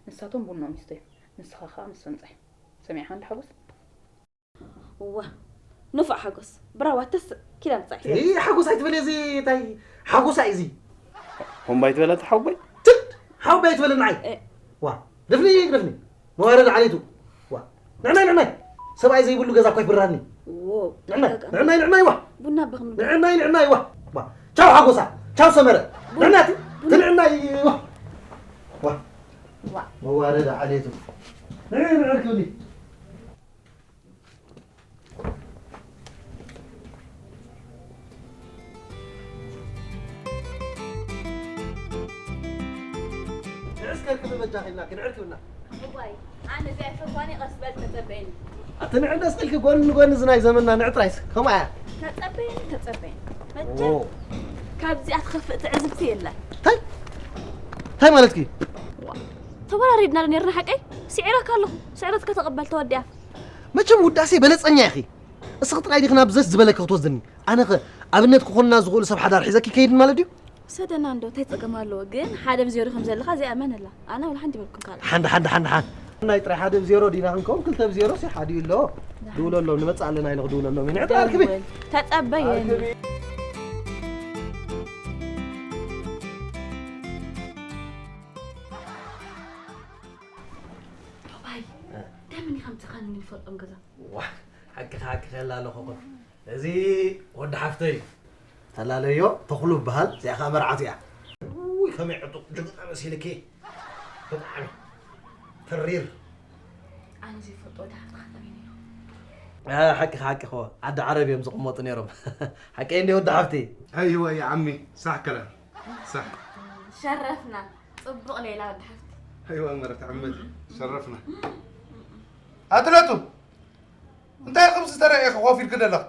ንሳቶም ቡኖም ይስተዩ፣ ንስኻ ኸኣ ምስ ሰምጻይ። ሰሚዕኻ እንዶ ሓጎስ? እወ፣ ንፉዕ ሓጎስ። ብራዋ፣ ተስእ፣ ኪዳ ምጻይ። እይ፣ ሓጎስ ኣይትበል፣ እዚ እንታይ ሓጎሳ እዩ እዚ? ሆምባይ ትበላ፣ እቲ ሓወቦይ? ትድ! ሓወቦይ ኣይትበል ንዓይ። እ። ዋ፣ ደፍኒ፣ ደፍኒ። መዋረድ ዓሌቱ። ዋ፣ ንዕናይ፣ ንዕናይ። ሰብኣይ ዘይብሉ ገዛ እኳ ይብራኒ። ዎ፣ ንዕናይ፣ ተረጋጋ። ንዕናይ፣ ንዕናይ፣ ዋ። ቡና በኽኑ። ንዕናይ፣ ንዕናይ፣ ዋ። ዋ። ቻው ሓጎሳ፣ ቻው ሰመረ። ቡን-፣ ንዕናይ፣ ቡን-፣ ትንዕናይ፣ ዋ። ዋ። ዋ። መዋረድ ዓሌቱ። ንዕናይ፣ ንዕናይ ክብሊ። ንዕስከር ክብበጃኺ ኢልና ክንዕርክ ኢልና። እዋይ፣ ኣነ እዚኣ ኣይፈትዋን እየ፣ ቀስ በል ተጸበየኒ። ኣቲ ንዕንደስ ኢልኪ ጎኒ ንጎኒ እዚ ናይ ዘመንና ንዕጥራይስ ከምኣ እያ። ተጸበየኒ፣ ተጸበየኒ። መቸም ኦ። ካብዚኣ ትኸፍእ ትዕዝብቲ የለን። እንታይ? እንታይ ማለትኪ? ዋ፣ ተወራሪድና ዶ ነርና ሓቀይ? ስዒረካ ኣለኹ። ስዕረትካ ተቐበል፣ ተወዲኣ። መቸም ውዳሴ በለጸኛ ኢኺ። እስኺ ጥራይ ዲኺ ናብ ዘስ ዝበለኪ ክትወስድኒ? ኣነኸ ኣብነት ክኾንና ዝኽእሉ ሰብ ሓዳር ሒዘኪ ከይድን ማለት ድዩ? ውሰደና እንዶ፣ እንታይ ጸገም ኣለዎ? ግን ሓደ ብዜሮ ከም ዘለኻ እዚኣ እመነላ። ኣነ ወላ ሓንቲ ይበልኩም ካልእ። ሓንዳ፣ ሓንዳ፣ ሓንዳ፣ ሓንዳ። ናይ ጥራይ ሓደ ብዜሮ ዲና ክንከውን፣ ክልተ ብዜሮ ሲ ሓዲኡ ኣሎ። ደሓን። ድውለሎም፣ ንመጽእ ኣለና ኢለ ክድውለሎም። ንዕጣ ኣርክቢ። ደውል። ተጸበየኒ። ኣርክቢ። ዶባይ፣ እ። ደምኒ ከምቲ ኻን ንፈልጦም ገዛ። ዋ፣ ሓቂ፣ ሓቂ ከላ ኣለኹ እኮ። እዚ ወዲ ሓፍተይ እዩ። ተላለዮ፣ ተኽሉ ይበሃል። እዚኣ ኸዓ መርዓቱ እያ። ውይ፣ ከመይ ዕጡቕ ጅግና መሲልኪ። ብጣዕሚ ተሪር። ኣነ ዘይፈልጦ ወዲ ሓፍትኻ ጠሚኒ እዩ። እ፣ ሓቂ፣ ሓቂ እኮ። ዓዲ ዓረብ እዮም ዝቕመጡ ነይሮም። ሓቂ እንዲ ወዲ ሓፍቲ? ኣይወ፣ ያ ዓሚ፣ ሳሕ ከላም። ሳሕ። ሸረፍና። ጽቡቕ ሌላ ወዲ ሓፍቲ። ኣይወ፣ መረት ዓመት። ሸረፍና። ኣትለቱ፣ እንታይ ከምዚ ተረእየኺ ኮፍ ኢልኪ ዘለኺ?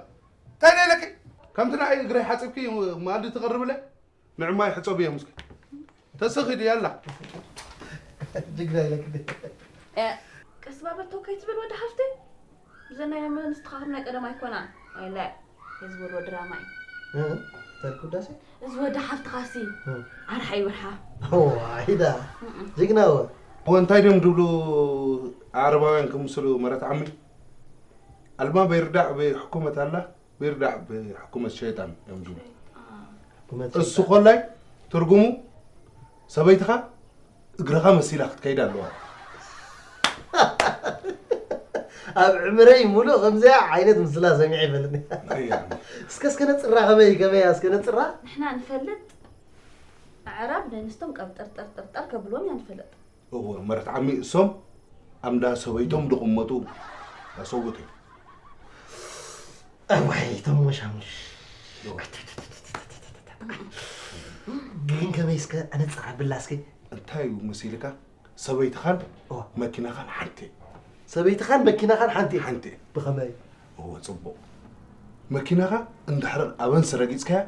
እንታይ ደለኪ? ከምቲ ንዓይ እግረይ ሓጺብኪ መኣዲ ትቐርብለይ? ንዕማይ ሕጸብዮም እስኪ። ተስኺ ድያ ኣላ? ጅግና ኢለኪ። እ፣ ቀስ ባበል ተው ከይትብል ወዲ ሓፍተይ። ብዘናይ መን ንስኻ ከም ናይ ቀደም ኣይኮናን። ኣይለ፣ እዚ ወዲ ድራማ እዩ። እ? ተልኩ ዳሴ? እዚ ወዲ ሓፍትኻሲ ኣርሓ ይብርሓ። ዋይዳ ጅግና ወ እወ እንታይ ድም ድብሉ ኣረባውያን ክምስሉ መረት ዓሚ ኣልማ በይርዳዕ ብሕኩመት ኣላ በይርዳዕ ብሕኩመት ሸይጣን እዮም ድብሉ። እሱ ኮላይ ትርጉሙ ሰበይትኻ እግርኻ መሲላ ክትከይድ ኣለዋ። ኣብ ዕምረይ ሙሉእ ከምዚኣ ዓይነት ምስላ ሰሚዐ ይፈልጥ። እስከ እስከ ነፅራ ከመይ ከመይ እስከ ነፅራ? ንሕና ንፈልጥ ኣዕራብ ነንስቶም ቀብጠርጠርጠርጠር ከብልዎም ኢና ንፈልጥ። እወ መረት ዓሚ እሶም ኣምዳ ሰበይቶም ድቕመጡ ኣሰውት እዮም። እዋይ ተሞሻሙሽ ግን ከመይ እስከ ኣነፅራ ብላ እስከ እንታይ እዩ መሲልካ ሰበይትኻን መኪናኻን ሓንቲ ሰበይትኻን መኪናኻን ሓንቲ ሓንቲ ብኸመይ እወ ፅቡቕ መኪናኻ እንድሕር ኣበንስ ረጊፅካያ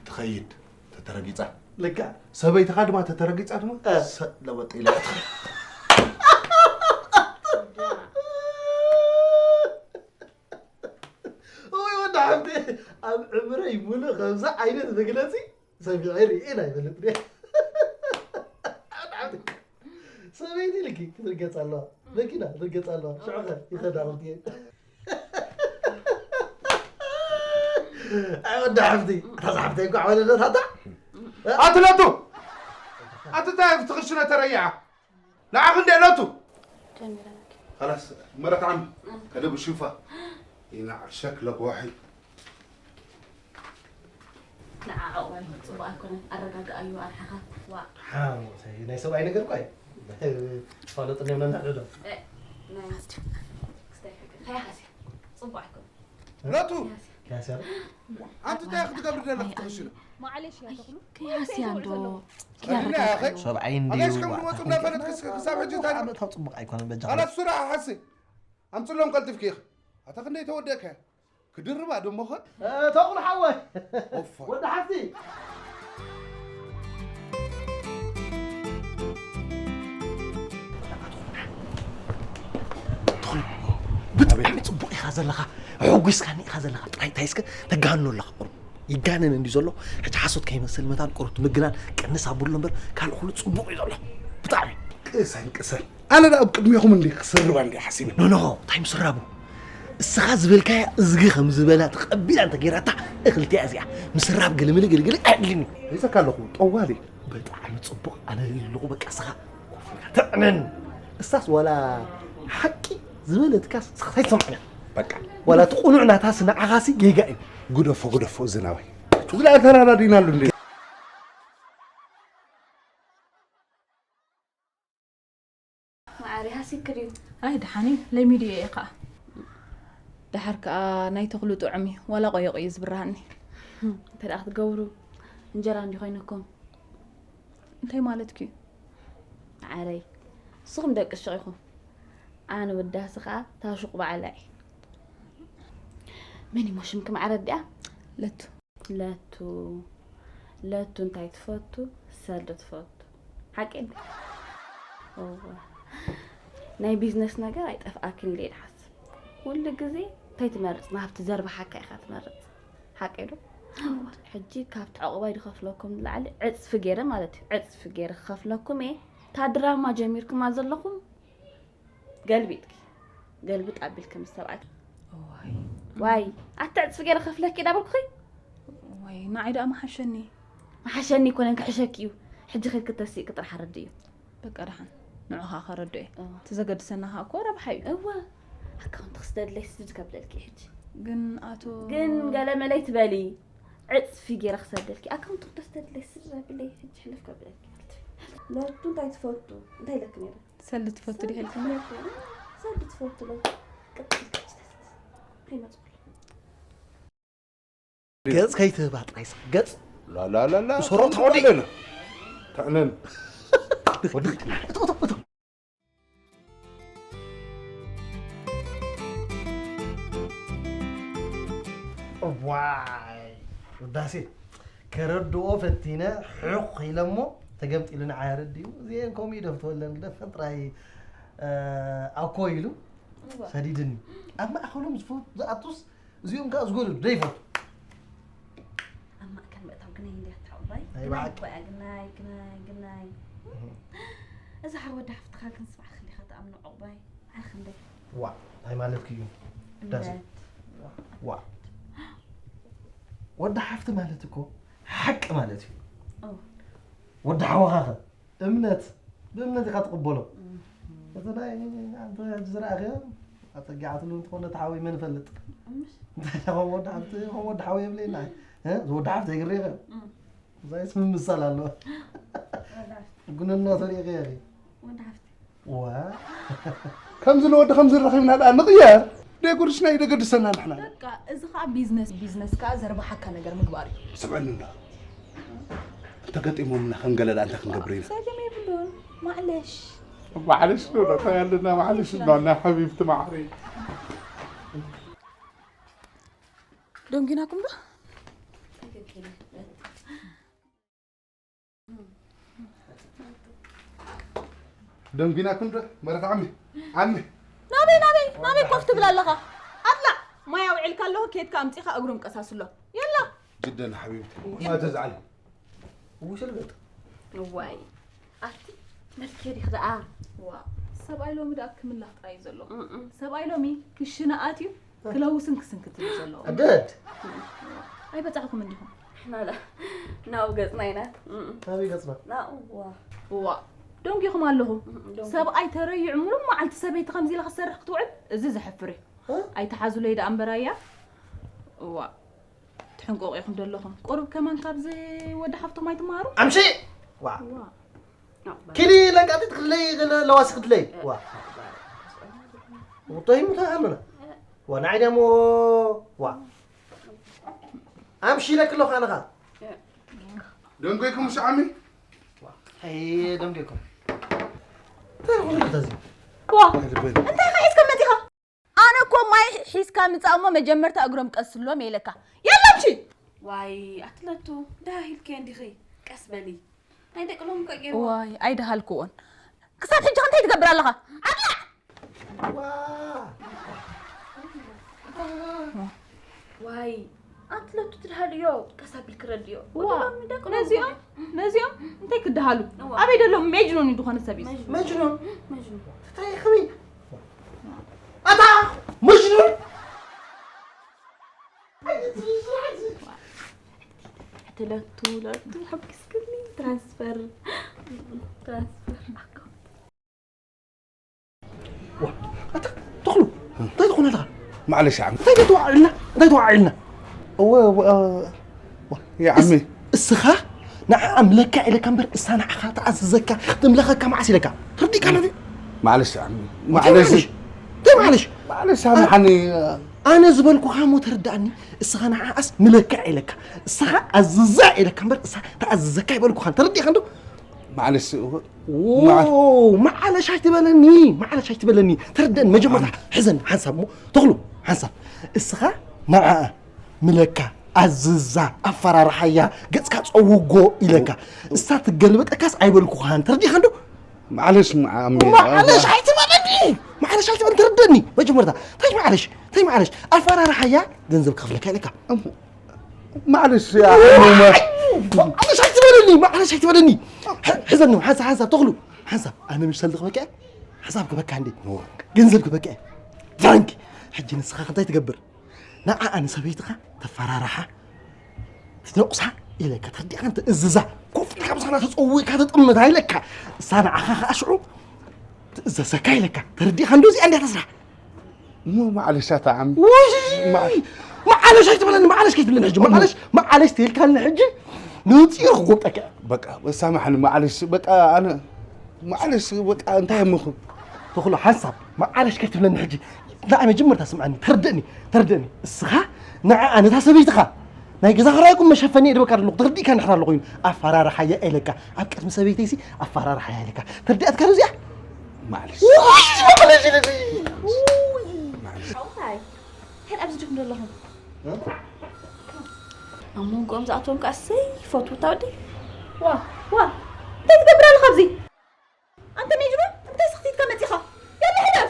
ትኸይድ ተተረጊፃ ልካ ሰበይትኻ ድማ ተተረጊፃ ድማ ሰጥ ለበጥ ኢላ ትኸይድ ወይ ወዲ ሓብቲ ኣብ ዕምረይ ሙሉእ ከምዚ ዓይነት መግለፂ ሰሚዐ ርኤን ኣይፈልጥ ሰበይቲ ልኪ ክትርገፅ ኣለዋ መኪና ክትርገፅ ኣለዋ ሽዑኸ ይኸዳ ክልትየ ኣይ ወዲ ሓብቲ እታ ዝሓብተይ እንኳዕ ወለደት ኣታ ኣትለቱ ኣትታ ትኽሽነ ተረይዓ ንዓኺ እንደ እለቱ ጀሚረናኪ። خلاص መረት ዓም ከደ ብሽፋ ኢና ዓርሸክ ለጓሒ ንዓ ዕቑባይ ጽቡቕ ኣይኮነን ኣረጋግኣዩ ኣርሓኻ ዋ ሓሞተይ ናይ ሰብኣይ ነገር እኳ እዩ ፋለጥ እንዲም ነንሕድሕዶም እ፣ ናይ ክስታይ ከይደ ከያሃስያ ጽቡቕ ኣይኮነን ለቱ ያስያ ያስያ ኣንቲ እንታይ ክትገብር ዘለክ ትኽሽነ ማዕለሽ ያተኽሉ ከያስያ እንዶ ሰብኣይ እንድዩ ኣጋይሽ ከም ዝመፁ እናፈለጥክ እስከ ክሳብ ሕጂ እንታይ ዓመታው ፅቡቅ ኣይኮነን በጃ ኣላት ሱራ ሓሲ ኣምፅሎም ቀልጥፍኪ ኢኻ ኣታ ክንደይ ተወደእካ ክድርባ ደሞኸ ተቑሉ ሓወይ ወዲ ሓፍቲ ብጣዕሚ ፅቡቅ ኢኻ ዘለኻ ሕጒስካኒ ኢኻ ዘለኻ ጥራይ እንታይ እስከ ተጋኖ ኣለኻ ቁሩብ ይጋነን እንዲ ዘሎ ሕጂ ሓሶት ከይመስል መታን ቁሩብ ምግናን ቀንስ ኣብሉ እምበር ካልእ ኩሉ ፅቡቅ እዩ ዘሎ ብጣዕሚ ቅሰን ቅሰን ኣነ ደኣ ኣብ ቅድሜኹም እንዲ ክስርባ እንዲ ሓሲበ ኖኖ እንታይ ምስራቡ እስኻ ዝበልካያ እዝጊ ከም ዝበላ ተቐቢላ እንተ ገይራታ እኽልቲያ እዚኣ ምስራብ ግልምል ግልግል ኣድልኒ ሒዘካ ኣለኹ ጠዋሊ ብጣዕሚ ፅቡቕ ኣነ ኣለኹ በቃ እስኻ ኮፍ ኢልካ ተዕነን እሳስ ዋላ ሓቂ ዝበለትካስ ስኽታይ ሰምዕና በቃ ዋላ እቲ ቁኑዕ ናታስ ንዓኻሲ ጌጋ እዩ ግደፎ ግደፎ እዚ ናባይ እዚ ደኣ ተራዳዲናሉ እንዴ ማዕረ ሃሲክ ድዩ? ኣይ ደሓን እዩ ለሚዱ እየ ከዓ። ደሓር ከዓ ናይ ተኽሉ ጥዑም እዩ ዋላ ቆየቑ እዩ ዝብርሃኒ። እንታይ ደኣ ክትገብሩ እንጀራ እንዲ ኮይነኩም። እንታይ ማለትኪ እዩ? ማዕረይ ንስኹም ደቂ ሹቕ ኢኹም። ኣነ ወዳሲ ከዓ ታሹቕ በዓላ እየ። መን እሞ ሽምኪ ማዕረ ኣዲኣ? ለቱ። ለቱ ለቱ እንታይ ትፈቱ? ሰልዲ ትፈቱ ሓቂ እንዴ? እወ ናይ ቢዝነስ ነገር ኣይጠፍኣክን ኢለ እየ ዝሓስብ ኩሉ ግዜ እንታይ ትመርጽ ናብቲ ዘርብሓካ ኢኻ ትመርጽ ሓቂ ዶ? ሕጂ ካብቲ ዕቑባይ ዝኸፍለኩም ንላዕሊ ዕጽፊ ገይረ ማለት እዩ ዕጽፊ ገይረ ክኸፍለኩም እየ እታ ድራማ ጀሚርኩማ ዘለኹም ገልቢጥኪ ገልብጥ ኣቢልኪ ምስ ሰብኣይኪ እዋይ ዋይ ኣቲ ዕፅፊ ገይረ ከፍለኪ ዳበልኩኺ እዋይ ንዓይ ደኣ መሓሸኒ መሓሸኒ ይኮነን ክሕሸኪ እዩ ሕጂ ከይድኪ ተሲእኪ ጥራሕ ኣረድእዮ በቃ ደሓን ንዑ ከዓ ከረድኦ እየ እቲ ዘገድሰና ከዓ እኮ ረብሓ እዩ እወ ኣካውንት ክስደድለይ ስድድ ከብለልኪ እዩ ሕጂ ግን ኣቶ ግን ገለ መለይ ትበሊ ዕፅፊ ገይረ ክሰደልኪ ኣካውንት ክተስደድለይ ስድድ ኣብለይ ሕጂ ሕልፍ ከብለልኪ ለቱ እንታይ ትፈቱ እንታይ ኢለኪ ነይረ ሰልዲ ትፈቱ ዲኺ ኢልክኒ? ሰልዲ ትፈቱ ዶ? ቅጥል ቅጭ ተስስ ከይመፅኩል ገጽ ከይትህባ ጥራይ ስቕ ገጽ ላላላላ ሰሮት ወዲ። ተዕነን ወዲ እቶ እቶ እቶ እዋይ ውዳሴ ከረድኦ ፈቲነ ሕቕ ኢለ እሞ ተገምጢሉ ንዓይ ኣረዲኡ እዚአን ከምኡ ይደፍተወለን ግደፈን ጥራይ ኣኮ ኢሉ እዋ። ሰዲድኒ። ኣብ ማእኸሎም ዝፈ-፣ ዝኣቱስ እዚኦም ከኣ ዝጎድሉ ደይፈቱ። ኣብ ማእከል ምእታው ግናይ እንድያ እታ ዕባይ። ናይ ግናይ ባዕል። እኮ እያ፣ ግናይ፣ ግናይ፣ ግናይ። እህ። እዛ ሓወዳ ሓፍትኻ ግን ስማዕ ክንዲኻ ትኣምኖ ዕቑባይ። ዓርኺ እንደ ዋ፣ እንታይ ማለትኪ እዩ? ዳዚ። እምነት። ዋ። ወዲ ሓፍቲ ማለት እኮ ሓቂ ማለት እዩ። ኦ። ወዲ ሓወኻኸ እምነት፣ ብእምነት ኢኻ ትቕበሎ። እህ። እቲ ናይ ኣንተ ሕጂ ዝረኣኽዮ፣ ኣጸጊዓትሉ እንትኾነ እቲ ሓወይ መን ይፈልጥ? እምሽ። እንታይ ኢኻ ወዲ ሓፍቲ፣ ከም ወዲ ሓወይ የብለይና። እ? ዝወዲ ሓፍቲ ኣይግርየኸ? እም። እዛይስ ምምሳል ኣለዋ። ወዲ ሓፍቲ። ጉነና ተሪእኸ እያ። ወዲ ሓፍቲ። ዋ። ከምዚ ንወዲ ከምዚ ረኺብና ደኣ ንቕየር። ደይ ጉድሽና እዩ ደገድሰና ንሕና። በቃ፣ እዚ ኸኣ ቢዝነስ፣ ቢዝነስ ከኣ ዘርብሓካ ነገር ምግባር እዩ። ስምዕኒ እንዶ። እንተገጢሞምና ከም ገለ ደኣ እንታይ ክንገብር ኢና? ጸገም የብሉን። ማዕለሽ። ማዕለሽ ዶ፣ እንታይ ኣለና ማዕለሽ ዶ፣ ናይ ሓቢብቲ ማዕሪ። ደንጊናኩም ዶ? ደንጊናኩም ዶ? መረት ዓሚ፣ ዓሚ። ናበይ፣ ናበይ፣ ናበይ ኮፍ ትብል ኣለኻ? ኣጥላዕ፣ ማይ ኣውዒልካ ኣለኹ፣ ኬድካ ኣምጺኻ እግሮም ቀሳስሎም። የላ። ጅደን ሓቢብቲ፣ እማ ተዝዓል። ውሽል ገጥ። እዋይ፣ ኣቲ መልክዕ ዲኽ ደኣ? ዋ፣ ሰብኣይ ሎሚ ደኣ ክምላኽ ጥራይ እዩ ዘሎ። እም። ሰብኣይ ሎሚ ክሽነ ኣትዩ ክለውስን ክስንክትን እዩ ዘሎ። ኣደድ። ኣይበጻሕኩም እንዲኹም። ንሕና ላ ናብኡ ገጽና ኢና። እም። ናበይ ገጽና? ናብኡ፣ ዋ። ዋ፣ ደንጊኹም ኣለኹ። እም፣ ደንጊ። ሰብኣይ ተረይዑ ሙሉእ መዓልቲ ሰበይቲ ከምዚ ኢላ ክትሰርሕ ክትውዕል፣ እዚ ዘሕፍር እዩ። እ? ኣይትሓዙለይ ደኣ እምበር ኣያ። ዋ፣ ትሕንቆቑ ኢኹም ዘለኹም። ቁሩብ ከማን ካብዚ ወዲ ሓፍቶም ኣይትመሃሩ? ኣምሺ! ዋ። ዋ። ኪዲ ለንቃጢት ክድለይ፣ ገለ ለዋሲ ክድለይ። ዋ። ውጦይ ሙቶ ሃሉና። ዋ፣ ንዓይ ደሞ፣ ዋ። ኣምሺ ኢለኪ ኣለኹ ኣነ ኸኣ። ደንጎይኩም ሻዓሚ? ኣይ፣ ደንጎይኩም። እንታይ ይኹን ተዚ? ዋ፣ እንታይ ሒዝካ መጺኻ? ኣነ እኮ ማይ ሒዝካ ምጻእ እሞ መጀመርታ እግሮም ቀስሎም ኢለካ። የለምሺ! ዋይ፣ ኣትለቱ፣ ደሃ ኢልኪ እንዲኺ። ቀስ በሊ። ናይ ደቂ ሎሚ እኮ ገይርዋ። ዋይ፣ ኣይደሃልክዎን። ክሳብ ሕጂ እንታይ ትገብር ኣለኻ? ኣጥላዕ! ዋ! ዋይ፣ ኣትለቱ ትድሃልዮ፣ ቀስ ኣቢልኪ ረድዮ። ዋ፣ ወዲ ሎሚ ደቂ ሎሚ ነዚኦም፣ እኮ። ነዚኦም እንታይ ክደሃሉ? እዋ። ኣበይ ደሎ መጅኑን እዩ ዝኾነ ሰብ እዩ። መጅኑን። መጅኑን። መጅኑን። እንታይ ክብል? ኣታ መጅኑን! ሕትለቱ ለቱ ሓጊዝክኒ ትራንስፈር ትራንስፈር ኣካውንት። ዋ፣ ኣታ ተኽሉ፣ እንታይ ትኾን ኣለኻ? ማዕለሽ ዓም። እንታይ ተዋዒልና? እንታይ ተዋዒልና? እወ፣ እወ፣ ዋ፣ ያ ዓሚ። እስ-፣ እስኻ ንዓኣ ምለካ ኢለካ እምበር እሳ ንዓኻ ትኣዝዘካ፣ ትምለኸካ መዓስ ኢለካ? ተርዲእካ ነዚ? ማዕለሽ ዓሚ። እንታይ ማዕለሽ። ማዕለሽ? እንታይ ማዕለሽ? ማዕለሽ ሳምሓኒ። ኣነ ዝበልኩኻ እሞ ተረዳእኒ። እስኻ ንዓኣስ ምለካ ኢለካ። እስኻ ኣዝዛ ኢለካ እምበር እሳ ትኣዝዘካ ኣይበልኩኻን። ተረዲእካ እንዶ? ማዕለሽ፣ ዎ፣ ማዕል- ማዕለሽ ኣይትበለኒ፣ ማዕለሽ ኣይትበለኒ። ተረደኒ፣ መጀመርታ ኣነ- ሕዘን ሓንሳብ እሞ፣ ተኽሉ፣ ሓንሳብ። እስኻ ንዓኣ ምለካ፣ ኣዝዛ፣ ኣፈራርሓያ፣ ገጽካ ጸውጎ ኢለካ። እሳ ትገልበጠካስ ኣይበልኩኻን። ተረዲኻ እንዶ? ማዕለሽ፣ ማ-፣ ኣሜ-፣ ማዕለሽ ኣይትበለኒ፣ ማዕለሽ ኣይትበለኒ። ተረደኒ፣ መጀመርታ። እንታይ ማዕለሽ? እንታይ ማዕለሽ? ኣፈራርሓያ፣ ገንዘብ ክኸፍለካ ኢለካ። እሞ፣ ማዕለሽ፣ ያ፣ እሞ፣ ማ- ማዕለሽ ኣይትበለኒ፣ ማዕለሽ ኣይትበለኒ። ሕ-፣ ሕዘኒ፣ ሓንሳብ፣ ሓንሳብ፣ ተኽሉ፣ ሓንሳብ። ኣነ ምሽ ሰልዲ ክበቅዐ፣ ሓሳብ ክበካ እንዴ? እዋ። ገንዘብ ክበቅዐ። ፍራንክ፣ ሕጂ ንስኻ እንታይ ትገብር? ንዓኣ ንሰበይትኻ ተፈራርሓ፣ ትደቑሳ ኢለካ፣ ተረዲእካ፣ ትእዝዛ፣ ኮፍ ኢልካ ምሳና ተጸዊዕካ ተጠምታ ኢለካ። እሳ ንዓኻ ኸኣ ሽዑ ትእዘዘካ ኢለካ። ተረዲእካ እንዶ? እዚኣ እንድያ እታ ስራሕ። እሞ ማዕለሽ ኣታ ዓም። ውይ! ማ-፣ ማዕለሽ ኣይትበለኒ፣ ማዕለሽ ከይትብለኒ ሕጂ። እሞ ማዕለሽ፣ ማዕለሽ ተይልካኒ ሕጂ ንውጽኢር ክጎብጠካ። በቃ፣ ሳማሕኒ፣ ማዕለሽ፣ በቃ፣ ኣነ፣ ማዕለሽ፣ በቃ፣ እንታይ እሞ ክብ-? ተኽሎ፣ ሓንሳብ፣ ማዕለሽ ከይትብለኒ ሕጂ። ንዓይ መጀመርታ ስምዓኒ፣ ተርድእኒ፣ ተርድእኒ። እስኻ ንዓኣ ነታ ሰበይትኻ ናይ ገዛ ክራይኩም መሸፈኒ እየ ድበካ ዘለኹ፣ ተርዲእካ እንድሕር ኣሎ ኮይኑ፣ ኣፈራርሓያ ኢለካ። ኣብ ቅድሚ ሰበይተይሲ ኣፈራርሓያ ኢለካ። ተርዲኣትካ ዶ እዚኣ? ማዕለሽ። ውይ፣ ማዕለሽ ኢለኒ። ውይ። ማዕለሽ። ሓውታይ፣ እንታይ ኣብዚ ዲኹም ዘለኹም? እ? ኣብ መንጎኦም ዝኣተዎም ከኣ ዘይፈትዉ እታ ወዲ። ዋ፣ ዋ፣ እንታይ ትገብር ኣለኻ ኣብዚ? ኣንተ መጅኑን፣ እንታይ ስኽቲትካ መጺኻ? ያላ ሕለፍ!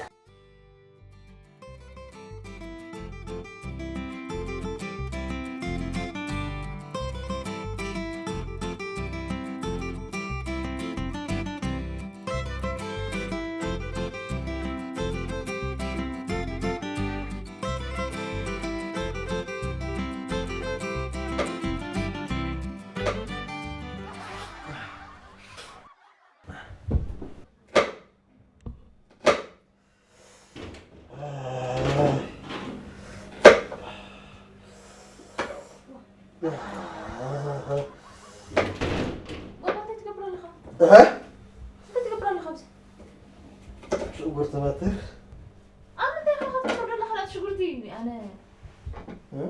ሽጉርቲ መትር። ኣብ ምንታይ ኢኻ ከተምር ዘለኻ ናት ሽጉርቲ? ኣነ እ?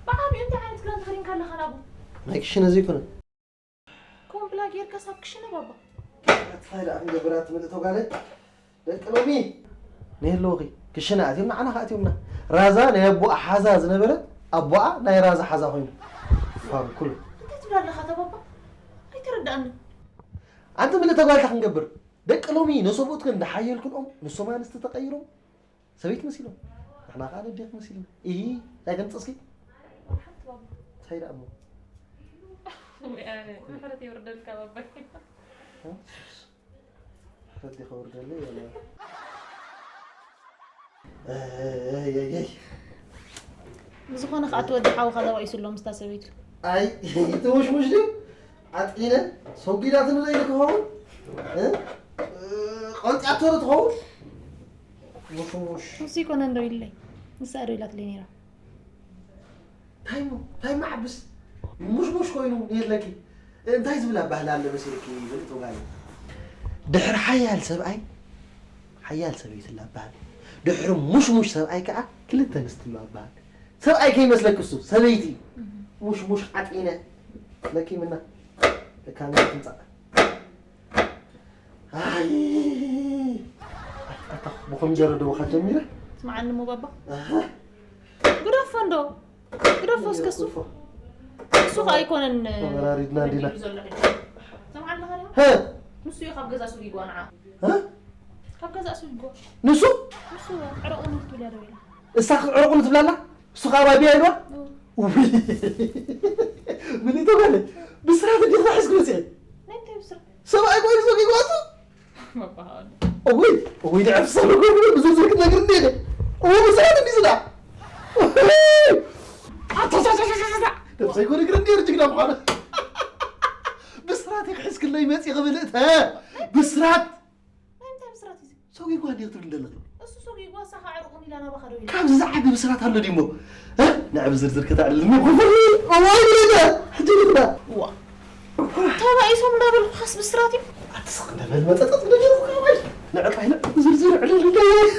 ብዓቢኡ እንታይ ዓይነት ክዳን ተኸዲንካ ኣለኻ ናብኡ? ናይ ክሽነ ዘይኮነ። ኮምፕላ ጌርካስ ኣብ ክሽነ ባባ? ኣትፋይ ደኣ ክንገብር ኣትምልእቶ ጋለይ። ደቂ ሎሚ ነይ ኣለውኺ ክሽነ ኣትዮም ንዓና ከኣትዮምና። ራዛ ናይ ኣቦኣ ሓዛ ዝነበረ ኣቦኣ ናይ ራዛ ሓዛ ኮይኑ። ፋም ኩሉ። እንታይ ትብል ኣለኻ ተባባ? ኣይተረዳእንን። ኣንቲ ምልእቶ ጋልታ ክንገብር። ደቂ ሎሚ ነሰብኡትክን እንዳሓየልክንኦም ንሶም ኣንስቲ ተቐይሮም ሰበይቲ መሲሎም። ንሕና ከኣ ነዴት መሲልና። ኢሂ፣ እንታይ ገምጽ እስኪ? ሓንቲ ባባ። እንታይ ደኣ እሞ? ወይ ኣነ፣ ምሕረት የውርደልካ ባባይ። እ? ምሕረት ዲኻ ወርደለይ ወላ? ኣይ፣ ኣይ፣ ኣይ። ብዝኾነ ከኣ እቲ ወዲ ሓውኻ ተባኢሱ ኣሎ ምስታ ሰበይቱ። ኣይ፣ እቲ ሙሽሙሽ ድዩ? ዓጢነ፣ ሰጒዳትኒ ዶ ኢሉ ክኸውን? እ? ቀንጢኣቶ ዶ ትኸውን? ሙሽሙሽ። ንሱ ይኮነ እንዶ ኢለይ። ንሳ ዶ ኢላትለይ ነይራ? እንታይ እሞ? እንታይ መዓብስ? ሙሽሙሽ ኮይኑ የለኪ። እንታይ ዝብል ኣባህላ ኣሎ መሲልኪ ይብል ተባሂሉ። ድሕሪ ሓያል ሰብኣይ፣ ሓያል ሰበይቲ ኣላ ኣባህል። ድሕሪ ሙሽሙሽ ሰብኣይ ከኣ ክልተ ኣንስቲ ኣሎ ኣባህል። ሰብኣይ ከይመስለኪ እሱ፣ ሰበይቲ። ሙሽሙሽ ዓጢነ። ለኪ ምና። ለካ ምና ትምጻእ። ኣይ። ኣታ፣ ብኮሚደረ ደቦኻ ጀሚረ? ስምዓኒ እሞ ባባ። ኣሃ። ግደፎ እንዶ። ግደፎ እስከ እሱ። እሱ ኸኣ ኣይኮነን፣ ተበራሪድና እንዲና። ተበዲሉ ዘሎ ሕጂ። ስምዓኒ ኸኣ። ሀ? ንሱ እዩ ካብ ገዛ ስጉጓ ንዓ። ሀ? ካብ ገዛ ስጉጓ። ንሱ? ንሱ ዕረቑኒ ክትብል እያ ደው ኢላ። እሳ ዕረቑኒ ትብላላ? እሱ ካብ ኣቢያ ኢልዋ? እው። ውይ። ምን ይተባለ? ብስራት እንዴት ነው ሕዝግ መጽሔ? ናይ እንታይ ብስራት? ሰብኣይ ኮይኑ ሰው ይጓዙ? መባሃሉ። እውይ፣ እውይ፣ ንዕፍሰሉ ጎብሎ ብዝርዝር ክትነግር እንዴ? እው፣ ብስራት እንዲ ዝዳ? ኣታታታታታ! ነብሰይ ጎ ነግር እንዴ ርጅግና ምዃነ? ብስራት ይክሕዝክለይ መጽእ ክብል እተ ብስራት ናይ እንታይ ብስራት እዩ እዚ? ሰጉጓ እንዴ ክትብል እንደለኽ? እሱ ሰጉጓ ሳኻ ዕርቑን ኢላ ናባኻ ደው ኢላ። ካብዚ ዝዓቢ ብስራት ኣሎ ድሞ? እ? ንዕ ብዝርዝር ከተዕልልኒ ኩፍሪ! እዋይ ብለና! ሕጂ ንግዳ! እዋ። ተባኢሶም እንዳበልኩኻስ ብስራት እዩ? ኣትስቕ እንዳበል መጠጠጥ እንደገርኩ ካባይ! ንዕቃይ ንዕ ብዝርዝር ዕልልለይ!